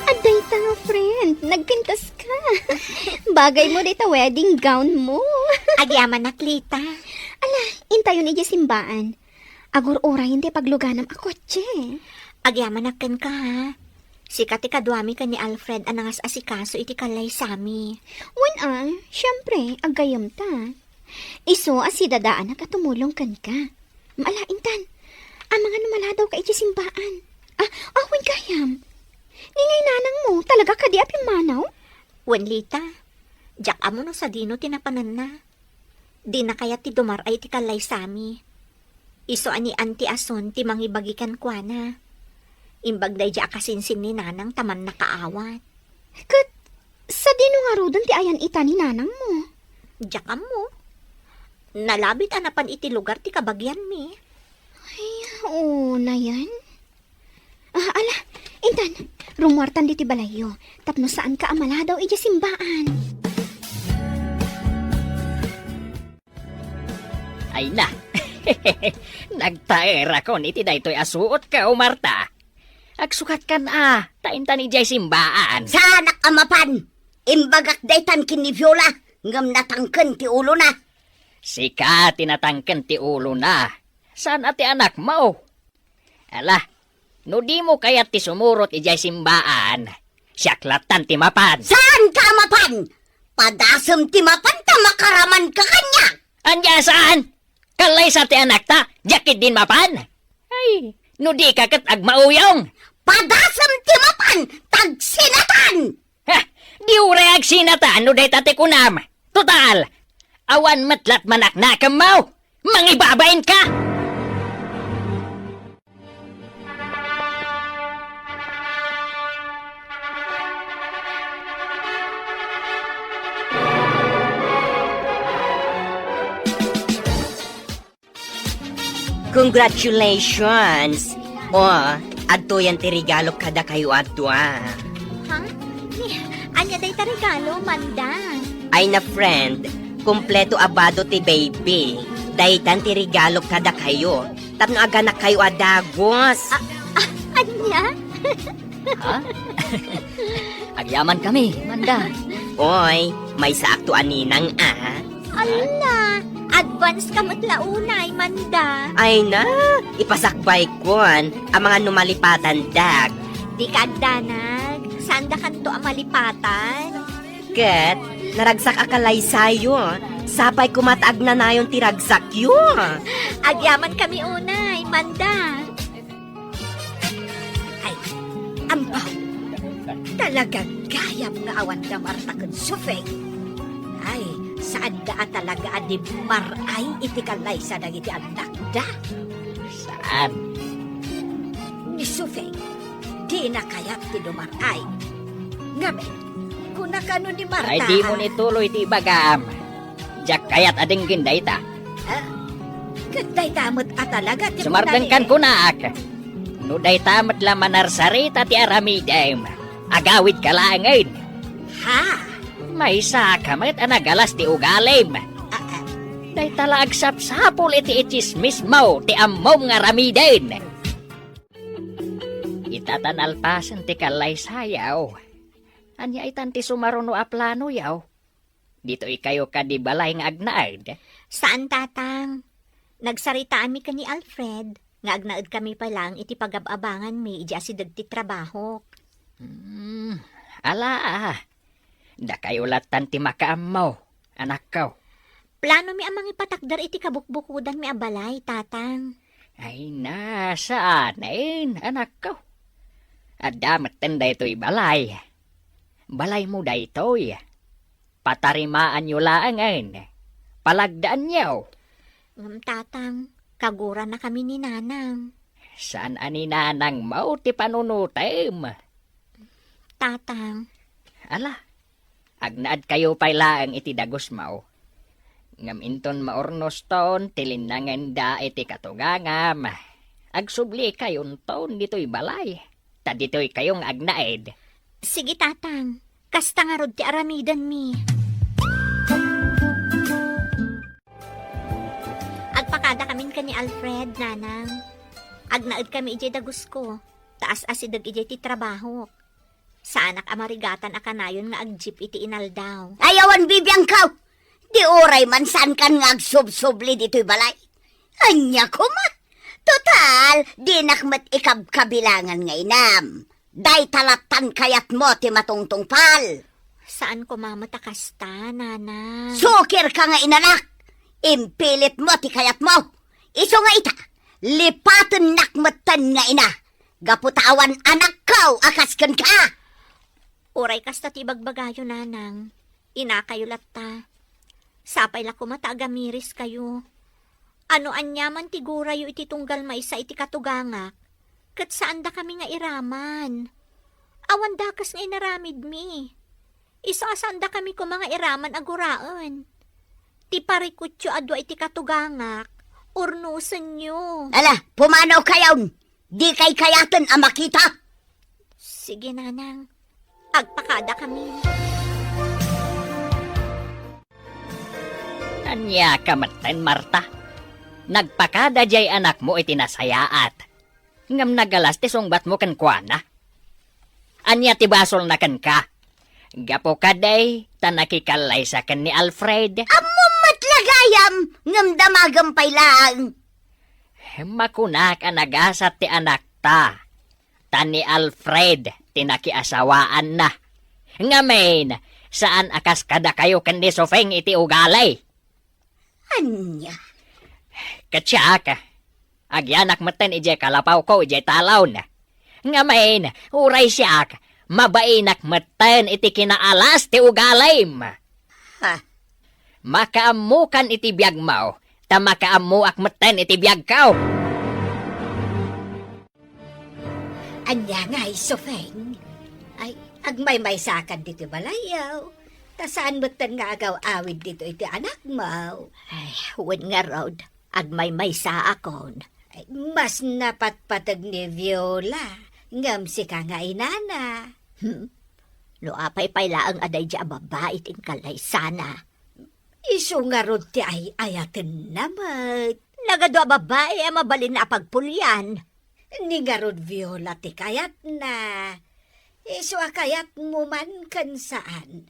Adda ita nga friend, nagpintas ka. Bagay mo dita wedding gown mo. Agyamanak, Lita. Ala, intayon idiay simbaan. Agur-urayen ti pagluganam a kotse. Agyamanak kenka, ha? Sika ti kaduami ken ni Alfred a nangas-asikaso iti kallaysami. Wen a, siempre, aggayemta. Isu a sidadaanak a tumulong kenka. Maala intan, amangan no maladawka idiay simbaan. Ah, ah, wen gayam. Ni ngay nanangmo, talaga kadi a pimmanaw? Wen, Lita, diak ammo no sadino ti napananna. Dina kayat ti dumar-ay iti kallaysami. Isu a ni Auntie Asun ti mangibagi kenkuana. Imbag daydi a kasinsin ni Nanang ta mannakaawat. Ket sadino ngaruden ti ayan ita ni nanangmo? Diak ammo. Nalabit a napan iti lugar ti kabagianmi. Ay, oo, nayan. Ah, ala, intan, rumuartan ditoy balayyo, tapno saanka a maladaw idiay simbaan. Ay na, nagtaerakon iti daytoy a suotko, Marta. Agsukatkan a, ta intan idiay simbaan. Saanak a mapan! Imbagak daytan ken ni Viola, ngem natangken ti ulona. Sika ti natangken ti ulona. Saan a ti anakmo? Ala, no dimo kayat ti sumurot idiay simbaan, siak lattan ti mapan. Saanka a mapan? Padasem ti mapan ta makaramanka kaniak. Ania saan? Kallaysa ti anakta, diak ketdin mapan? Ay, no dika ket agmauyong. Padasem ti mapan, tagsinatan! Ha! Di uray agsinatan no dayta ti kunam. Total, awan met lat manaknakemmo. Mangibabain ka! Congratulations! O, adtoyan ti regalo kadakayo a dua. Ha? Ni, ania dayta regalo, Manda? Ay na, friend, kompleto a bado ti baby. Daytan ti regalo kadakayo. Tapno aganakkayo a dagus. A-, a-, ania? Ha? Agyaman kami, Manda. Oy, Maysaakto a ninang a. Ala, advance ka met la unay, Manda. Ay na, ipasakbaykon, amangan no malipatandak. Dika agdanag, saandakanto a malipatan. Ket, naragsak a kalaysayo, sapay koma ta agnanayon ti ragsakyo. Agyamankami unay, Manda. Ay, ambaw. Talaga gayam nga awanda Marta ken Sofeng. Ay, saanda a talaga a di mar-ay iti kalaysa dagiti annakda. Saan? Ni Sofeng, dina kayat ti dumar-ay. Ngamin, kuna kano ni Marta. Ay, dimo a ni tuloy ti ibagam. Diak kayat a denggen dayta. Ah, ket dayta met a talaga ti Sumardengkan kunana. Kunak. No dayta met la manarsarita ti aramidem, agawidka laengen. Ha? Maysaka met a nagalas ti ugalim. Ah, ah. Dayta la agsapsapul iti itsismismo ti ammom nga aramiden. Ita ta nalpasen ti kallaysayaw. Ania itan ti sumaruno a planoyaw? Ditoykayo kadi balay nga agnaed? Saan, Tatang. Nagsaritaami ken ni Alfred nga agnaedkami pay laeng iti pagab-abanganmi idiay asideg ti trabahok. Hmm, ala, dakayo lattan ti makaammo, anakko. Planomi a mangipatakder iti kabukbukodanmi a balay, Tatang. Ay na, saanen, anakko. Adda metten daytoy balay. Balaymo daytoy. Patarimaanyo laengen. Palagdaanyo. Ngem, Tatang, kaguranakami ni Nanang. Saan a ni Nanangmo ti panunotem? Tatang. Ala, agnaedkayo pay laeng iti dagusmo. Ngem inton maurnoston ti linnangenda iti katugangam, agsublikayon ditoy balay. Ta ditoykayo nga agnaed. Sige, Tatang. Kasta ngarud ti aramidenmi. Agpakadakamin ken ni Alfred, Nanang. Agnaedkami idiay dagusko. Ta as-asideg idiay ti trabahok. Saanak a marigatan a kanayon nga agjip iti inaldaw. Ay, awan bibiangko! Di uray man saankan nga agsubsubli ditoy balay. Ania koma? Total, dinak met ikabkabilangan nga inam. Dayta lattan kayatmo ti matungtungpal. Saan koma met a kasta, Nanang. Sukirka nga inanak! Impilitmo ti kayatmo! Isu nga ita, lipatennak metten nga ina, gapu ta awan anakko a kas kenka! Uray kasta ti ibagbagayo, Nanang, inakayo latta. Sapay la koma ta agamiris kayo. Ano aniaman ti gurayo iti tunggal maysa iti katugangak, ket saandakami nga iraman. Awan dakes nga inaramidmi. Isu a saandakami koma nga iraman a guraen. Ti parikutyo a dua iti katugangak, urnosenyo. Ala, pumanaw kayon! Dikay kayaten a makita! Sige, Nanang. Agpakadakami. Ania ka metten, Marta? Nagpakada diay anakmo iti nasayaat. Ngem nagalas ti sungbatmo kenkuana. Ania ti basolna kenka? Gapu kadi ta nakikallaysa ken ni Alfred. Ammom met la gayam, ngem damagem pay laeng. Makunak a nagasat ti anakta, ta ni Alfred ti nakiasawaanna. Ngamin, saan a kas kadakayo ken ni Sofeng iti ugali. Ania? Ket siak, agyanak metten idiay kalapawko idiay talon. Ngamin, uray siak, mabainak metten iti kinaalas ti ugalim. Ha? Makaammokan iti biagmo, ta makaammoak metten iti biagko. Ania ngay, Sofeng? Ay, agmaymaysakan ditoy balayyo. Ta saan metten nga agaw-awid ditoy ti anakmo? Ay, wen ngarud, agmaymaysaakon. Ay, mas napatpateg ni Viola, ngem sika nga inana. Hmm? No apay pay laeng a daydi a babbai ti inkallaysana. Isu ngarud ti ay-ayatenna met. Nagadu a babbai a mabalin a pagpulian. Ni ngarud Viola ti kayatna. Isu a kayatmo man ken saan,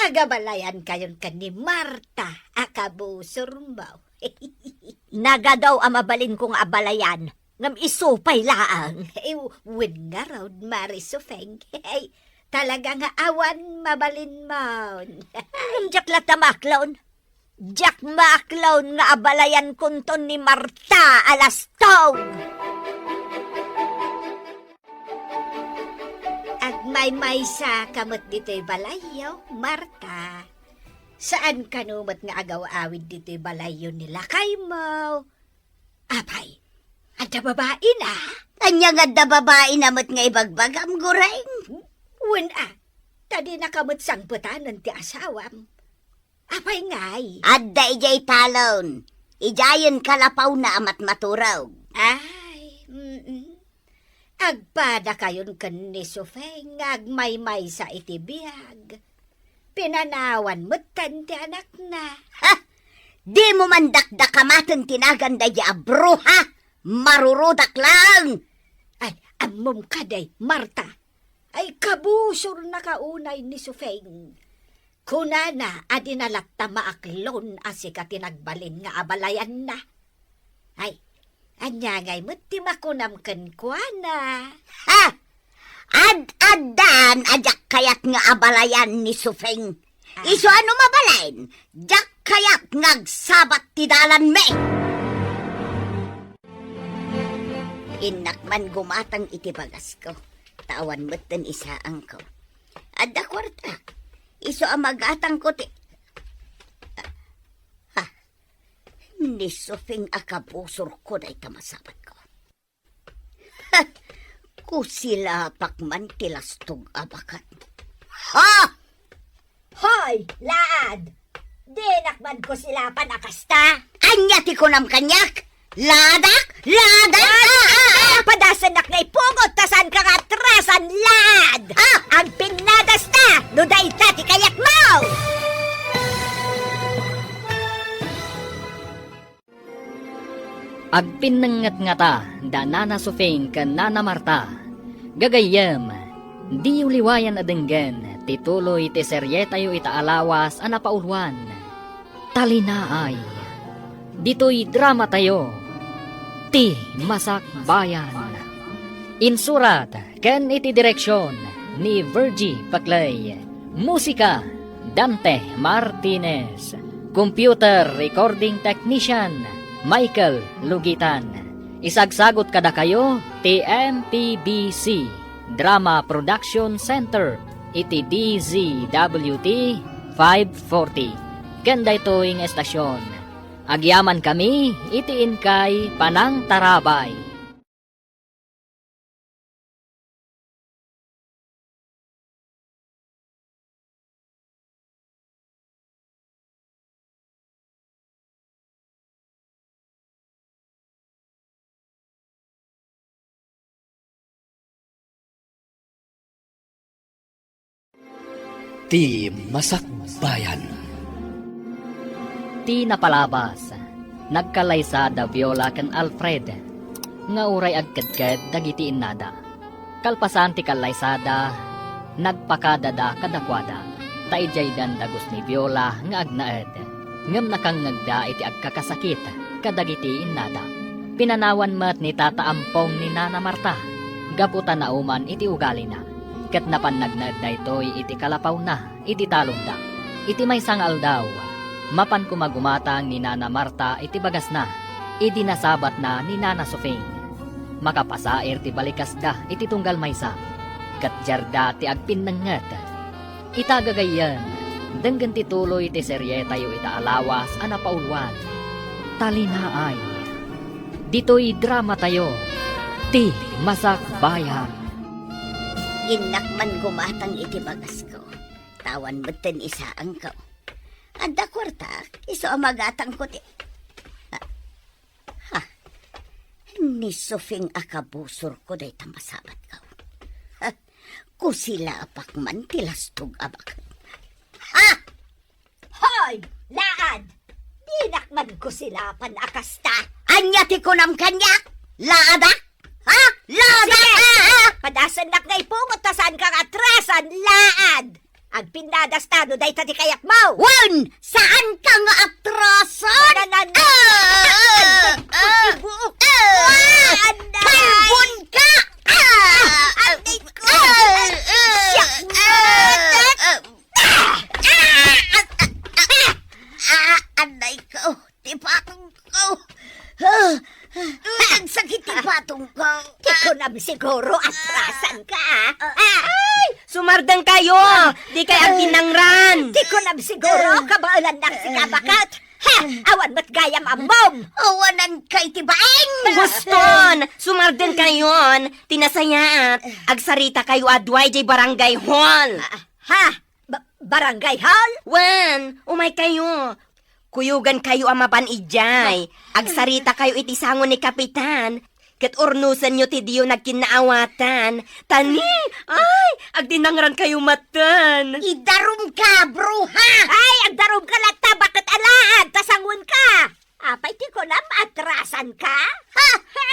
Agabalayankayon ken ni Marta a kabusormo. Nagadu a mabalinko nga abalayan, ngem isu pay laeng. Eh, wen ngarud, Mari Sufeng. Talaga nga awan mabalinmon. Ngem diak latta maaklon. Diak maaklon nga abalayankonton ni Marta a lastog. Agmaymaysa ka met ditoy balayyo, Marta. Saan kano met nga agaw-awid ditoy balayyo ni lakaymo? Apay, adda babaina? Ania nga adda babaina met nga ibagbagam, Goreng? Wen a, ta dinaka met sangpetanen ti asawam. Apay ngay? Adda idiay talon. Idiayen kalapawna a matmaturog. Ay, mm. Agpadakayon ken ni Sufeng nga agmaymaysa iti biag. Pinanawan metten ti anakna. Ha! Dimo man dakdakamaten ti nagan daydi a bruha? Marurudak laeng! Ay, ammom kadi, Marta. Ay, kabusornaka unay ni Sufeng. Kunana a dina latta maaklon a sika ti nagbalin nga abalayanna. Ay, ania ngay met ti makunam kenkuana? Ha! Ad-addan a diak kayat nga abalayan ni Sufeng. Ah. Isu a no mabalin, diak kayat nga agsabat ti dalanmi. Innak man gumatang iti bagasko, ta awan metten isaangko. Adda kuarta. Isu a magatangko ti, ha, ni Sufeng a kabusorko dayta masabatko. Ha! Kusilapak man ti lastog a bakat. Ha! Hoy, laad! Dinak man kusilapan a kasta? Ania ti kunam kaniak? Laadak? Laadak? Ah, ah, ah, ah! Padasennak nga ipungot ta saanka nga atrasan, laad! Ah! Agpinnadasta no dayta ti kayatmo! Agpinnengnget ngata da Nana Sufeng ken Nana Marta. Gagayyem, diyo liwayan a denggen ti tuloy ti serietayo ita a lawas a napauluan, Talinaay. Ditoy dramatayo, Ti Masakbayan. Insurat ken iti direksion ni Virgie Paclay. Musika, Dante Martinez. Computer Recording Technician, Michael Lugitan. Isagsagut kadakayo ti M P B C Drama Production Center iti D Z W T five forty. Ken daytoy nga estasion, agyamankami iti inkay panangtarabay. Ti Masakbayan. Ti napalabas, nagkallaysada Viola ken Alfred, nga uray agkedked dagiti innada. Kalpasan ti kallaysada, nagpakadada kadakuada, ta idiay dandagus ni Viola nga agnaed, ngem nakangngegda iti agkakasakit kadagiti innada. Pinanawan met ni Tata Ampong ni Nana Marta, gapu ta nauman iti ugalina, ket napan nagnaed daytoy iti kalapawna iti talonda. Iti maysa nga aldaw, mapan koma gumatang ni Nana Marta iti bagasna idi nasabatna ni Nana Sufing. Makapasair ti balikasda iti tunggal maysa, ket diarda ti agpinnengnget. Ita gagayyem, denggen ti tuloy ti serietayo ita a lawas a napauluan, Talinaay. Ditoy dramatayo, Ti Masakbayan. Innak man gumatang iti bagasko. Tawan metten isaanko. Adda kuartak, isu a magatangko ti, ah, ha? Ni Sufing a kabusorko dayta masabatko. Ha? Kusilapak man ti lastog a baket. Ha? Hoy, laad! Dinak man kusilapan a kasta. Ania ti kunam kaniak? Laadak? Ha? Laadak? Sige! Ah, ah! Padasennak nga ipungot ta saanka nga atrasan, laad! Agpinnadas ta no dayta ti kayatmo. Wen, saanka nga atrasan? Nanan- Ah! Ah! Buok. Ah! Ah! Kalbon ka! Ah! Aray ko! Ah! Siak! Ah! Ah! Ah! Ah! Ah! Aray ko! Ti patong ko! Ah! Nagsakit ti patong ko! Ti kunam siguro, atrasan ka, ah! Ah! Ay! Sumardeng kayo! Di kay agtinangran! Ti kunam siguro, kabaelannak ti kabakat! Ha! Awan met gayam ammom! Awanan kay ti baeng! Guston! Sumardeng kayon! Ti nasayaat, agsarita kayo a duay jay barangay hall! Ah, ha? Ba-, barangay hall? Wen, umay kayo. Kuyogan kayo a mapan idiay. Agsarita kayo iti sango ni Kapitan. Ket urnosenyo ti diyo nagkinnaawatan. Tani, ay, agdinangran kayo maten. Idarum ka, bruha! Ay, agdarum ka latta, baket alaad, ta sangon ka. Apay ti kunam, atrasan ka? Ha? Ha?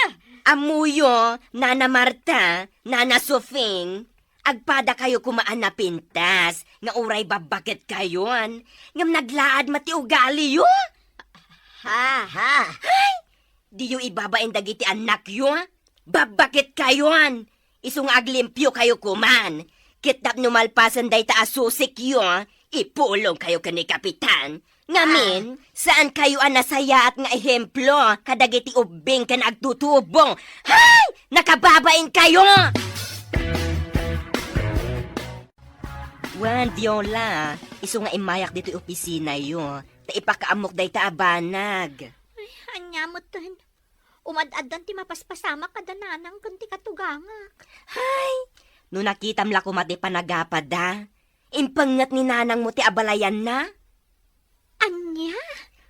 Ammoyo, Nana Marta, Nana Sofing, agpada kayo koma a napintas nga uray babbaket kayon, ngem naglaad met ti ugaliyo. Ha, ha. Ay! Diyo ibabain dagiti annakyo. Babbaket kayon. Isu nga aglimpio kayo koman. Ket tapno malpasen dayta a susikyo, ipulong kayo ken ni Kapitan. Ngamin, saan kayo a nasayaat nga ehemplo kadagiti ubbing ken agtutubo? Hay! Nakababain kayo! Wen, Viola, isu nga immayak ditoy opisinayo, ta ipakaammok dayta a banag. Ay, ania metten? Umad-addan ti mapaspasamak kada nanang ken ti katugangak. Hay! No nakitam la koma ti panagapada, impengnget ni nanangmo ti abalayanna. Ania?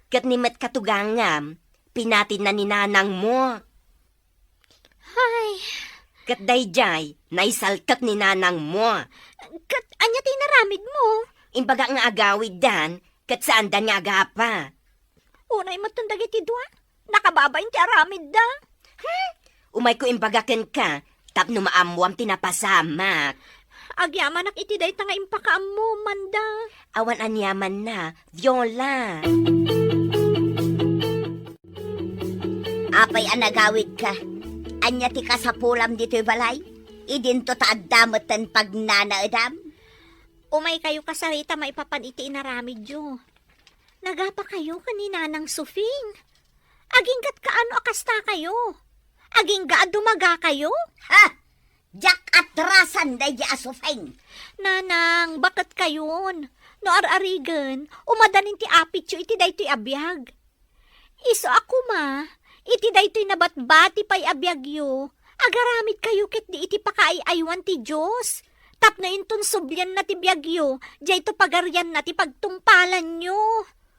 Ket ni met katugangam, pinatinna ni nanangmo. Hay! Ket daydiay, naisaltek ni nanangmo. Ket ania ti inaramidmo? Imbagak nga agawiddan, ket saandan nga agapa. Unay metten dagiti dua, nakababain ti aramidda. Hmm? Umayko imbaga kenka, tapno maammoam ti napasamak. Agyamanak iti dayta nga impakaammomanda. Awan aniamanna, Viola. Apay a nagawidka? Ania ti kasapulam ditoy balay? Idinto ta adda metten pagnanaedam? Umay kayo kasarita maipapan iti inaramidyo. Nagapa kayo ken ni Nanang Sufing? Agingga't kaano a kasta kayo? Agingga a dumaga kayo? Ha! Diak atrasan daydi a Sufing. Nanang, baket kayon. No ar-arigen, umadanin ti apityo iti daytoy a biag. Isu a koma, iti daytoy nabatbati pay a biagyo, agaramid kayo ketdi iti pakaay-aywan ti Dios, tapno inton sublianna ti biagyo, dayto pagarianna ti pagtungpalanyo.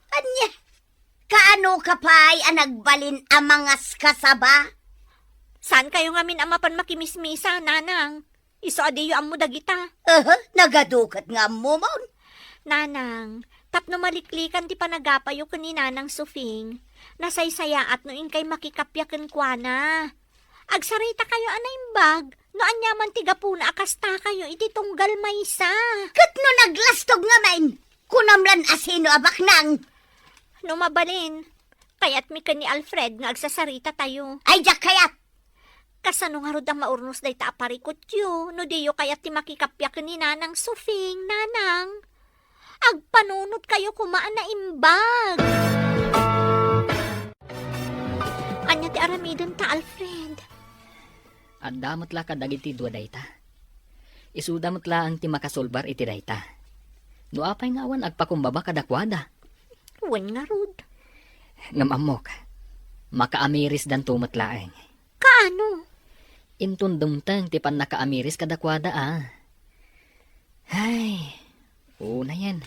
Ania? Kaano ka pay a nagbalin a mangaskasaba? Saan kayo ngamin a mapan makimismisa, nanang? Isu a diyo ammo dagita. Aha, nagadu ket nga ammomon. Nanang, tapno maliklikan ti panagapayo ken ni Nanang Sufing, nasaysayaat no inkay makikappia kenkuana. Agsarita kayo a naimbag, no aniaman ti gapuna a kasta kayo iti tunggal maysa. Ket no naglastog ngamin, kunam lan a sino a baknang. No mabalin, kayatmi ken ni Alfred nga agsasarita tayo. Ay, diak kayat! Kasano ngarud a maurnos dayta a parikutyo no diyo kayat ti makikappia ken ni Nanang Sufing, Nanang? Agpanunot kayo koma a naimbag. Ania ti aramidenta, Alfred? Adda met la kadagiti dua dayta. Isuda met laeng ti makasolbar iti dayta. No apay nga awan agpakumbaba kadakuada? Wen ngarud. Ngem ammok, makaamirisdanto met laeng. Kaano? Inton dumteng ti pannakaamiris kadakuada a. Hay, unayen.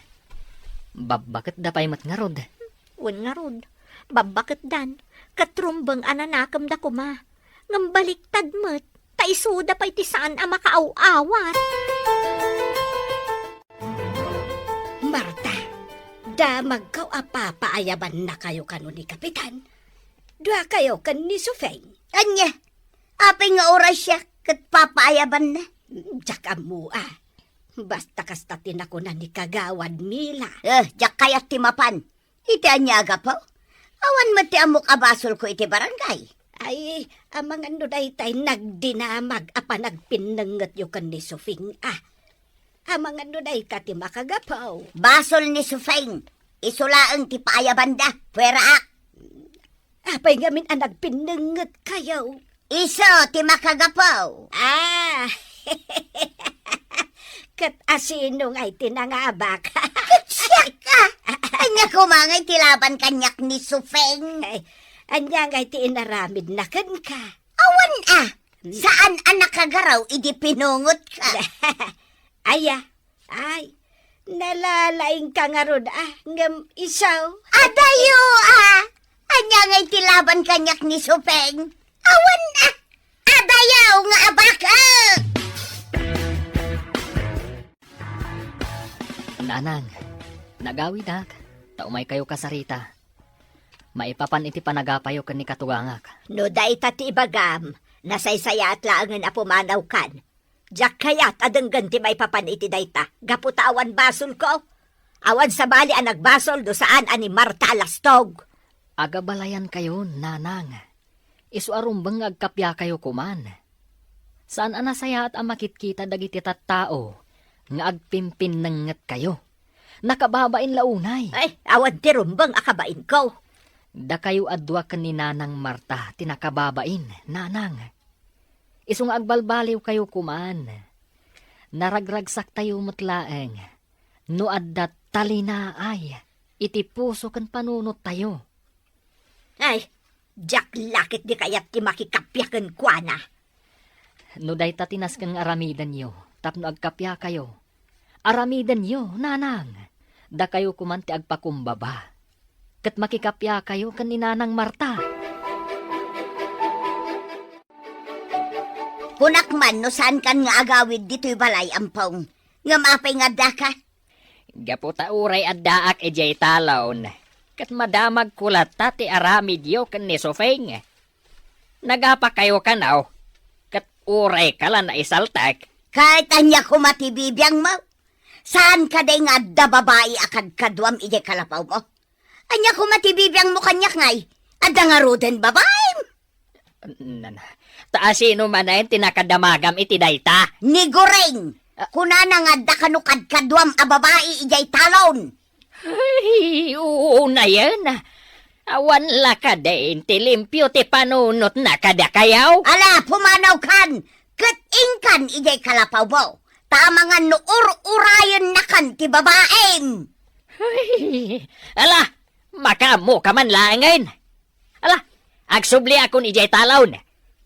Babbaketda pay met ngarud. Wen ngarud, babbaketdan, ket rumbeng a nanakemda koma. Ngem baliktad met, ta isuda pay ti saan a makaaw-awat. Marta, damagko a papaayabannakayo kano ni Kapitan. Duakayo ken ni Sufeng. Ania? Apay nga oras siak ket papaayabanna? Diak ammo a. Basta kasta ti nakuna ni Kagawad Mila. Eh, diak kayat ti mapan. Iti ania a gapu? Awan met ti ammok a basolko iti barangay. Ay, amangan no daytay nagdinamag a panagpinnengetyo ken ni Sufing, a. Amangan no dayta ti makagapu. Basol ni Sufing. Isu laeng ti paayabanda. Pueraak. Apay ngamin a nagpinnengetkayo? Isu ti makagapu. Ah. Ket asino ngay ti nangabak? Ket siak a. Ania koma ngay ti laban kaniak ni Sufing? Ay, ania ngay ti inaramidna kenka? Awan a. Saan a nakagaraw idi pinungotka? Aya, ay, nalalaingka ngarud a, ngem isu. Adayo a! Ania ngay ti laban kaniak ni Sufing? Awan a! Adayo nga abak a! Nanang, nagawidak, ta umaykayo kasarita. Maipapan iti panagapayo ken ni katugangak. No dayta ti ibagam, nasaysayaat laengen a pumanawkan. Diak kayat a denggen ti maipapan iti dayta, gapu ta awan basolko. Awan sabali a nagbasol no saan a ni Marta a lastog. Agabalayankayon, nanang. Isu a rumbeng nga agkapiakayo koman. Saan a nasayaat a makitkita dagiti tattao nga agpimpinnengetkayo. Nakababain la unay. Ay, awan ti rumbeng a kabainko. Dakayo a dua ken ni Nanang Marta ti nakababain, nanang. Isu nga agbalbaliwkayo koman. Naragragsaktayo met laeng no adda talinaay iti puso ken panunottayo. Ay, diak la ketdi kayat ti makikappia kenkuana. No dayta ti nasken nga aramidenyo tapno agkapiakayo, aramidenyo, nanang. Dakayo koman ti agpakumbaba. Ket makikapiakayo ken ni Nanang Marta. Kunak man no saankan nga agawid ditoy balay, Ampong. Ngem apay nga addaka? Gapu ta uray addaak idiay talon, ket madamagko latta ti aramidyo ken ni Sufing. Nagapakayo kano, ket urayka la naisaltek. Ket ania koma ti bibiangmo? Saan kadi nga adda babai a kadkaduam idiay kalapawmo? Ania koma ti bibiangmo kaniak ngay? Adda ngaruden babaim? Nana, ta asino manen ti nakadamagam iti dayta? Ni Goring! Ah. Kunana nga adda kano kadkaduam a babai idiay talon. Ay, uunayen. Awan la kadin ti limpio ti panunotna kadakayo? Ala, pumanawkan! Ket inkan idiay kalapawmo, ta amangan no ur-urayennakan ti babaim. Ay, ala, makaammoka man laengen. Ala, agsubliakon idiay talon.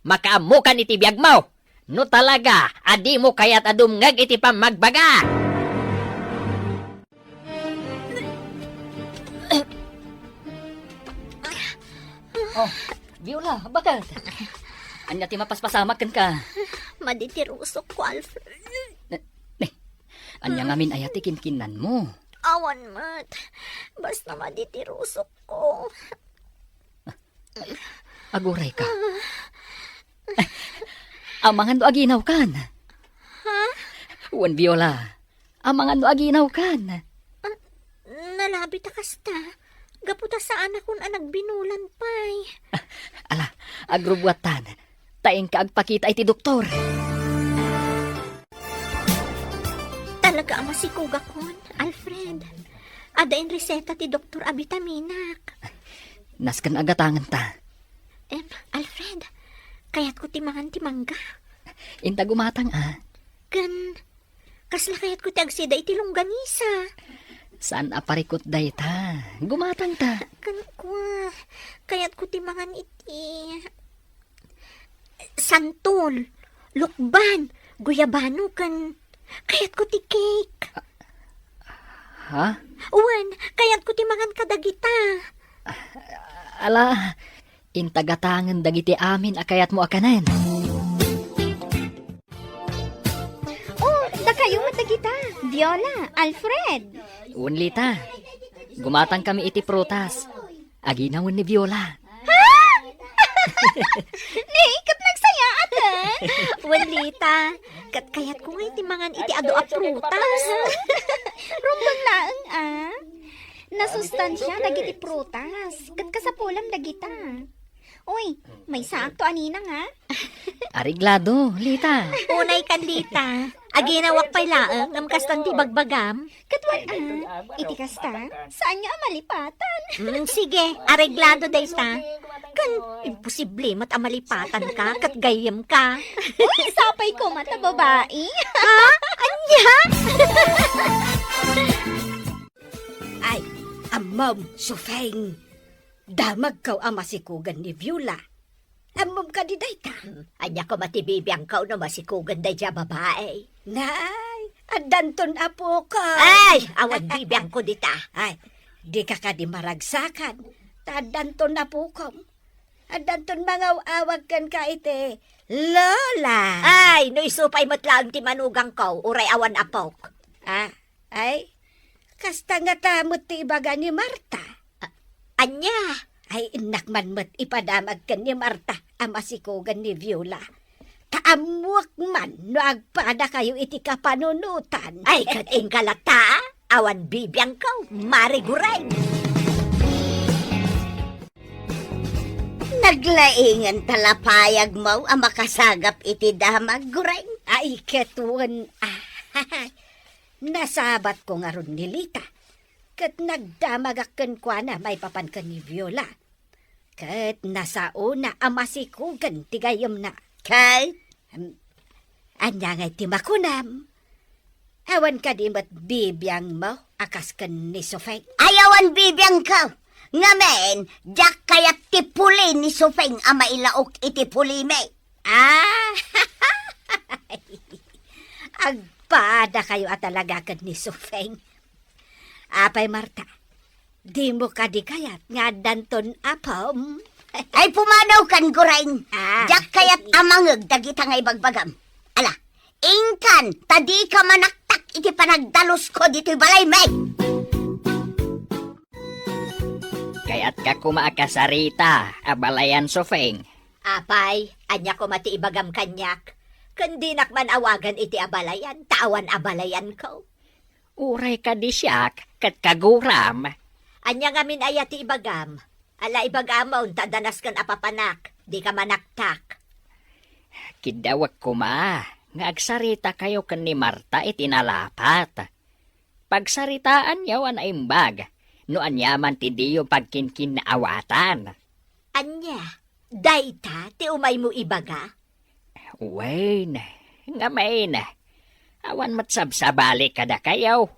Makaammokan iti biagmo. No talaga a dimo kayat a dumngeg iti pammagbaga. Oh, Viola, baket? Ania ti mapaspasamak kenka? Madi ti rusokko, Alfred. Ne, ne, ania ngamin aya ti kinkinnanmo? Awan met. Basta madi ti rusokko. Agurayka. Amangan no aginawkan. Ha? Wen, Viola. Amangan no aginawkan. Ah, nalabi ta kasta. Gapu ta saanakon a nagbinulan pay. Ala, agrubbuattan. Ta inka agpakita iti doktor. Talaga a masikogakon, Alfred. Adda inreseta ti doktor a bitaminak. Nasken a gatangenta. Em, Alfred, kayatko ti mangan ti mangga. Inta gumatang a. Ken, kasla kayatko ti agsida iti longganisa. Saan a parikut dayta. Gumatangta. Ken kua, kayatko ti mangan iti santol, lukban, guyabano, ken kayatko ti cake. Ha? Wen, kayatko ti mangan kadagita. Ala, inta gatangen dagiti amin a kayatmo a kanen. Oh, dakayo met dagita. Viola, Alfred. Wen, Lita. Gumatangkami iti prutas. Aginawen ni Viola. Ha? Ni, ket nagsayaat, eh. Wen, Lita, ket kayatko nga iti mangan iti adu a prutas. Rumbeng laeng, a. Nasustansia dagiti prutas, ket kasapulam dagita. Uy, maysaakto a ninang, a. Areglado, Lita. Unay kan, Lita. Aginawak pay laeng, ngem kastan ti bagbagam. Ket wen, a, iti kasta, saanyo a malipatan. Mm, sige, areglado dayta. Ken imposible met a malipatanka ket gayyemka. Uy, sapay koma ta babai. Ha? Ania? Ay, ammom, Sufeng. Damagko a masikugan ni Viola. Ammom kadi dayta? Hmm, ania koma ti bibiangko no masikugan daydiay a babai? Nay, addanton apokon. Ay, awan bibiangko dita. Ay, dika kadi maragsakan. Ta addanton apokom. Addanton mangaw-awag kenka iti Lola. Ay, no isu pay met laeng ti manugangko, uray awan apok. Ah, ay, kasta ngata met ti ibaga ni Marta. A-, ania? Ay, innak man met ipadamag ken ni Marta a masikugan ni Viola. Ta ammoak man no agpadakayo iti kapanunotan. Ay, ket inka latta, awan bibiangko, Mare Gureng. Naglaingan ta la payagmo a makasagap iti damag, Gureng. Ay, ket wen, ah, nasabatko ngarud ni Lita. Ket nagdamagak kenkuana maipapan ken ni Viola. Ket nasaona a masikugan ti gayyemna. Ket? Em, ania ngay ti makunam? Awan kadi met bibiangmo a kas ken ni Sufeng? Ay, awan bibiangko. Ngamin, diak kayat ti puli ni Sufeng a mailaok iti pulimi. Ah! Agpadakayo a talaga ken ni Sufeng. Apay, Marta, dimo kadi kayat nga addanton apom? Ay, pumanawkan, Gureng. Ah. Diak kayat a mangngeg dagita nga ibagbagam. Ala, inkan, ta dika manaktak iti panagdalusko ditoy balaymi. Kayatka koma a kasarita a balayan, Sufeng. Apay, ania koma ti ibagam kaniak? Ken dinak man awagan iti abalayan, ta awan abalayanko. Uray kadi siak ket kaguram. Ania ngamin aya ti ibagam? Ala, ibagamon ta danas ken apapanak, dika manaktak. Kiddawek koma nga agsaritakayo ken ni Marta iti nalapat. Pagsaritaanyo a naimbag no aniaman ti diyo pagkinkinnaawatan. Ania? Dayta ti umaymo ibaga? Wen, ngamin, awan met sabsabali kadakayo.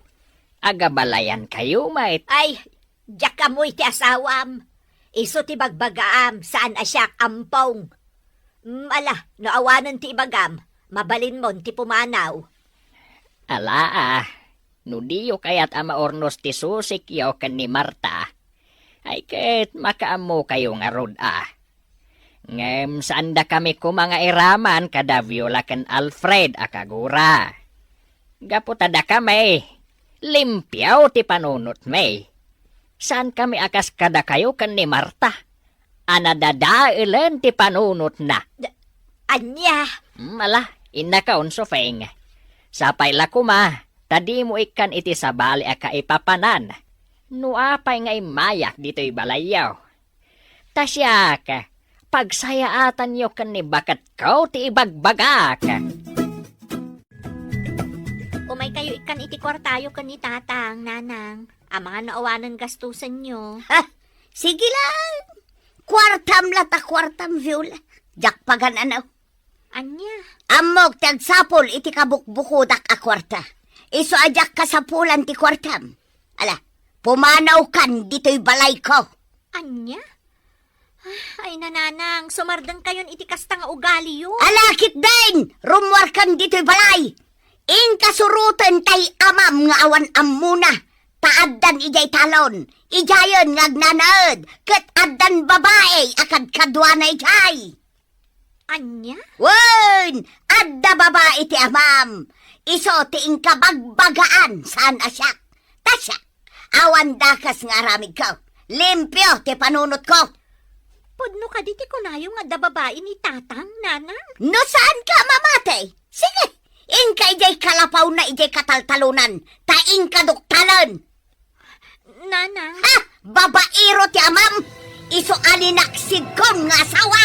Agabalayankayo met. Ay, diak ammo iti asawam. Isu ti bagbagaam, saan a siak, ampong. Mm, ala, no awanen ti ibagam, mabalinmon ti pumanaw. Ala, a, no diyo kayat a maurnos ti susikyo ken ni Marta, ay ket makaammokayo ngarud a. Ngem saandakami koma nga iraman kada Viola ken Alfred a kagura. Gapu ta dakami, limpio ti panunotmi. Saankami a kas kadakayo ken ni Marta a nadadaelen ti panunotna. Da-, ania? Hmm, ala, innakon, Sufeng. Sapay la koma, ta dimo ikkan iti sabali a kaipapanan. No apay nga immayak ditoy balayyo. Ta siak, pagsayaatanyo ken ni baketko ti ibagbagak. Umaykayo ikkan iti kuartayo ken ni Tatang, Nanang. Amangan no awanen gastusenyo. Ha? Sige lang. Kuartam la ta kuartam, Viola. Diak pagan-ano. Ania? Ammok ti agsapul iti kabukbukodak a kuarta. Isu a diak kasapulan ti kuartam. Ala, pumanawkan ditoy balayko. Ania? Ah, ay, Nanang, sumardengkayon iti kasta nga ugaliyo. Ala, ketdin, rummuarkan ditoy balay. Inka suroten tay amam nga awan ammona. Ta addan idiay talon, idiayen nga agnanaed, ket addan babai a kadkaduana idiay. Ania? Wen, adda babai ti amam. Isu ti inka bagbagaan, saan a siak. Ta siak, awan dakes nga aramidko. Limpio ti panunotko. Pudno kadi ti kunayo nga adda babai ni Tatang, Nanang? No saanka a mamati, sige, inka idiay kalapawna idiay kataltalonan, ta inka duktalen. Nanang. Ha! Babaero ti amam! Isu a linaksidkon nga asawa!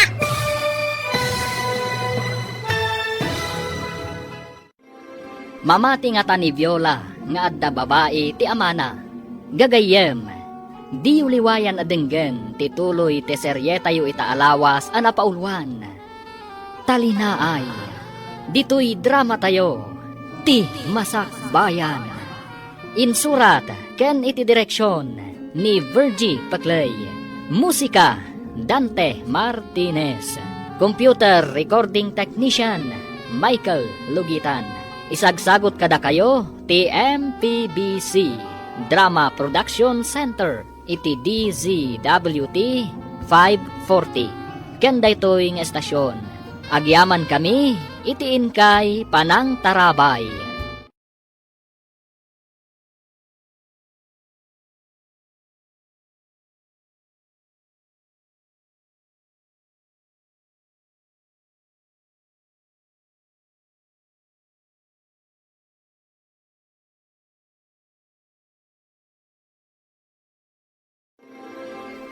Mamati ngata ni Viola nga adda babai ti amana. Gagayyem, diyo liwayan a denggen ti tuloy ti serietayo ita a lawas a napauluan. Talinaay, ditoy dramatayo, Ti Masakbayan. Insurat ken iti direksion ni Virgie Paclay. Musika, Dante Martinez. Computer recording technician, Michael Lugitan. Isagsagot kadakayo ti M P B C Drama Production Center iti D Z W T five forty. Ken daytoy nga estasyon, agyamankami iti inkay panangtarabay.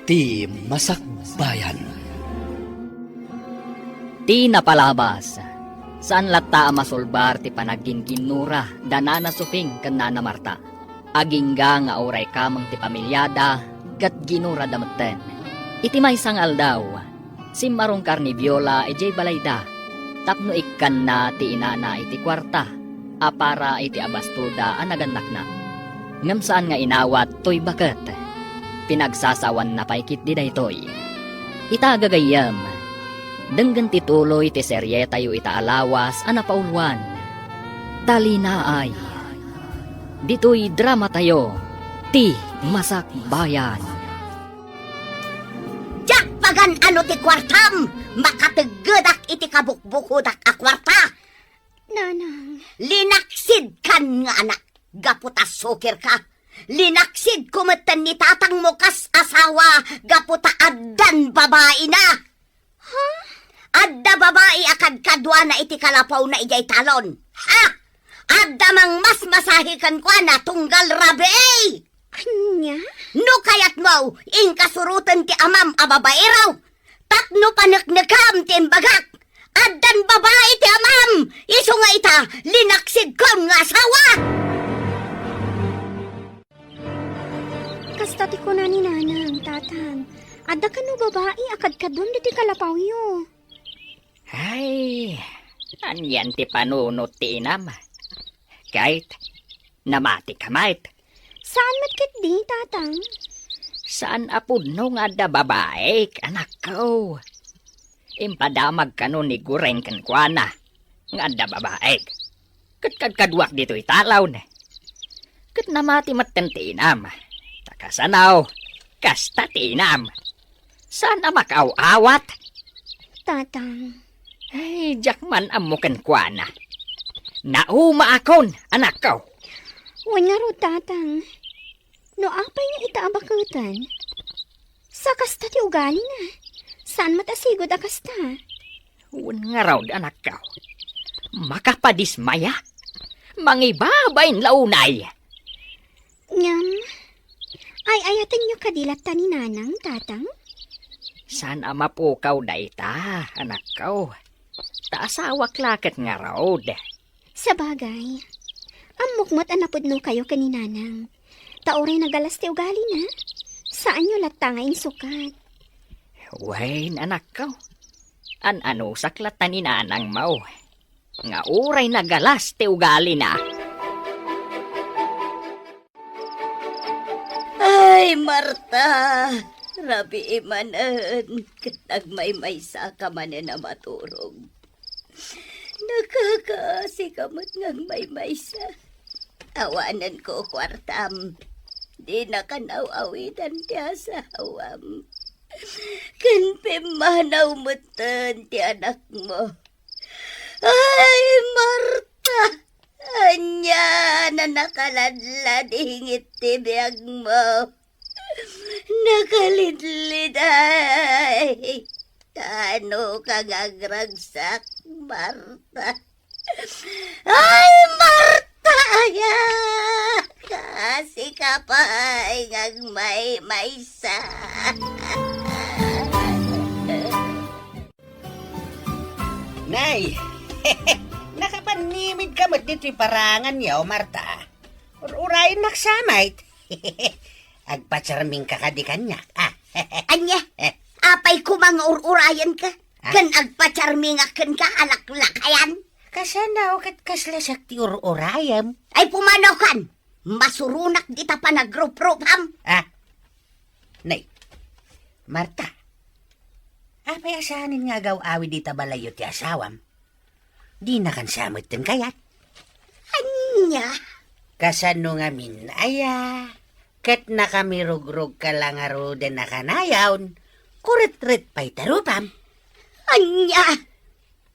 Ti Masakbayan. Ti napalabas, saan latta a masulbar ti panagginginnura da Nana Soping ken Nana Marta. Agingga nga uray kameng ti pamiliada ket ginurada metten. Iti maysa nga aldaw, simmarungkar ni Viola idiay balayda tapno ikkanna ti inana iti kuarta a para iti abastoda a nagannakna. Ngem saan nga inawat toy baket. Pinagsasawanna pay ketdi daytoy. Ita gagayyem, denggen ti tuloy ti serietayo ita a lawas a napauluan. Talinaay. Ditoy dramatayo, Ti Masakbayan. Diak pagan-ano ti kuartam! Makateggedak iti kabukbukodak a kuarta! Nanang. Linaksidkan nga anak, gapu ta sukirka. Linaksidko metten ni tatangmo kas asawa, gapu ta addan babaina. Ha? Adda babai a kadkaduana iti kalapawna idiay talon. Ha? Adda mangmasmasahi kenkuana tunggal rabii. Ania? No kayatmo, inka suroten ti amam a babaero. Tapno paneknekam ti imbagak. Addan babai ti amam, isu nga ita, linaksidkon nga asawa. Kasta ti kuna ni Nanang, Tatang, adda kano babai a kadkaduam ditoy kalapawyo. Ay, anian ti panunot ti inam? Ket, namati ka met? Saan met ketdi, Tatang? Saan a pudno nga adda babaik, anakko. Impadamag kano ni Gureng kenkuana nga adda babaik. Ket kadkaduak ditoy talon. Ket namati metten ti inam. Ta kasano, kasta ti inam. Saan a makaaw-awat? Tatang. Ay, diak man ammo kenkuana. Naumaakon, anakko. Wen ngarud, Tatang. No apay nga ita a baketen? Sa kasta ti ugalina. Saan met a sigud a kasta? Wen ngarud, anakko. Makapadismaya. Mangibabain la unay. Ngem, ay-ayatenyo kadi latta ni Nanang, Tatang? Saan a mapukaw dayta, anakko. Ta asawak la ket ngarud. Sabagay, ammok met a napudnokayo ken ni Nanang. Ta uray nagalas ti ugalina, saanyo latta nga insukat. Wen, anakko. An-anusak latta ni Nanangmo nga uray nagalas ti ugalina. Ay, Marta, rabii manen, ket nagmaymaysa ka manen a maturog. Nakakaasi ka met nga agmaymaysa. Awanen ko kuartam. Dina kan aw-awitan ti asawam. Ken pimmanaw metten ti anakmo. Ay, Marta! Ania a nakaladladingit ti biagmo? Nakalidliday. Tano ka nga agragsak, Marta. Ay, Marta, aya! Kasi ka pay nga agmaymaysa. Nay, nakapanimid ka met ditoy parangan yaw, Marta. Ur-urayennak sa met. Agpacharmingka kadi kaniak, a? Ania? Eh. Apay koma nga ur-urayenka? Ah? Ken agpacharmingak kenka a laklakayan? Kasano ket kasla siak ti ur-urayem? Ay, pumanaw kan! Masuronak dita panagruprupam. Ah? Nay, Marta, apay a saanen nga agaw-awid ita balayyo ti asawam? Dinakan sa metten kayat? Ania? Kasano ngamin, aya? Ket nakamirugrogka la ngaruden a kanayon, kuretret pay ti rupam. Ania?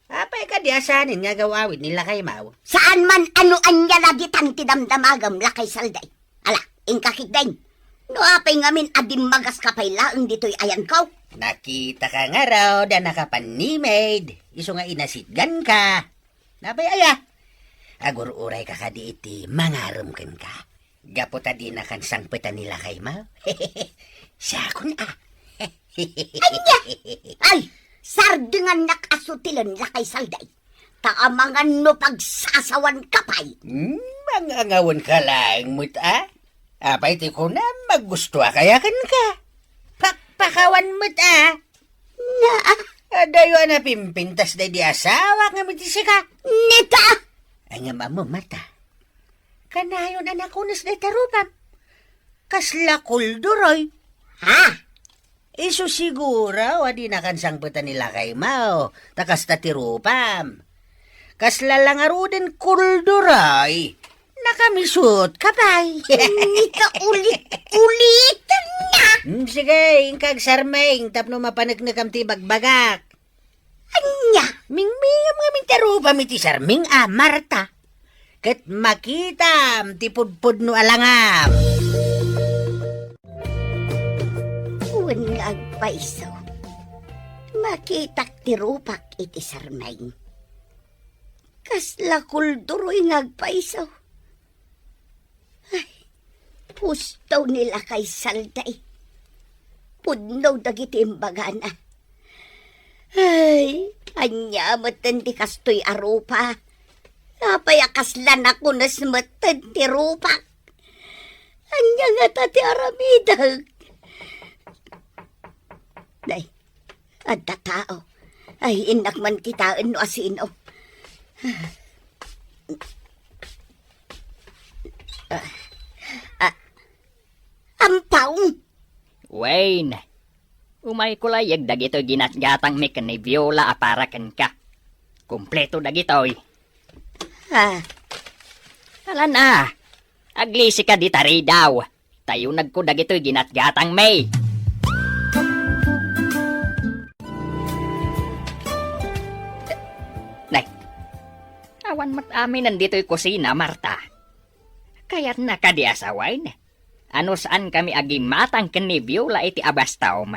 Apay kadi a saanen nga agaw-awid ni lakaymaw? Saan man a no ania la ditan ti damdamagem, lakay Salday. Ala, inka ketdin. No apay ngamin a dimmagaska pay laeng ditoy ayanko? Nakitaka ngarud a nakapanimid, isu nga inasitganka. Apay aya? Agur-urayka kadi iti mangarem kenka? Gapu ta dinakan sangpetan ni lakaymaw? Sakon a. Ania? Ay, sardengannak a sutilen, lakay Salday. Ta amangan no pagsasawanka pay. Hmm, mangangawanka laeng met a? Apay ti kunam, magustoak aya kenka? Pakpakawan met a? Na, adayo a napimpintas daydi asawak ngem iti sika. Neta! Ay, ngem ammo, Marta. Kanayon a nakunes dayta rupam. Kasla kulduroy. Ha? Isu siguro a dinakan sangpetan ni lakaymaw, ta kasta ti rupam. Kasla la ngaruden kulduroy, nakamisotka pay. Ita ulit-ulitan na. Hmm, sige, inka agsarming tapno mapaneknekam ti ibagbagak. Ania? Mingmingam ngamin ti rupam iti sarming a, Marta. Ket makitam ti pudpudno a langam. Wen nga agpayso, makitak ti rupak iti sarming. Kasla kulduroy nga agpayso. Ay, pusto ni lakay Salday. Pudno dagiti imbagana. Ay, ania metten ti kastoy a rupa? Apay a kasla nakunes metten ti rupak? Ania ngata ti aramidek? Nay, adda tao. Ay, innak man kitaen no asino. Ah, ah, ampaw! Wayne, umayko layag dagitoy ginatgatangmi ken ni Viola a para kenka. Kompleto dagitoy. Ah. Alan a, aglisika dita ridaw. Tayunagko dagitoy ginatgatangmi. Nay, awan met aminen ditoy kusina, Marta. Kayatna kadi a sawen? Ano saan kami agimatang ken ni Viola iti abastom?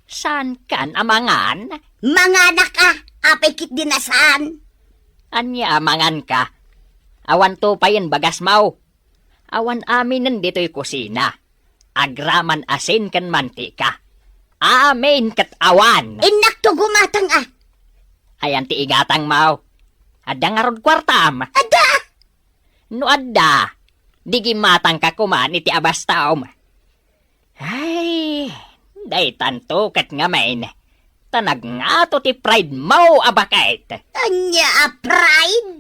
Saan kan a mangan? Manganak a, apay ket di na saan? Ania a manganka? Awan to payen bagasmo. Awan aminen ditoy kusina. Agraman asin ken mantika. Amin ket awan. Innak to gumatang a. Ayan ti igatangmo. Adda ngarud kuartam? Adda! No adda, di gimatangka koman iti abastom. Ay, daytanto ket ngamin, ta nagngato ti pridemo a baket. Ania a pride?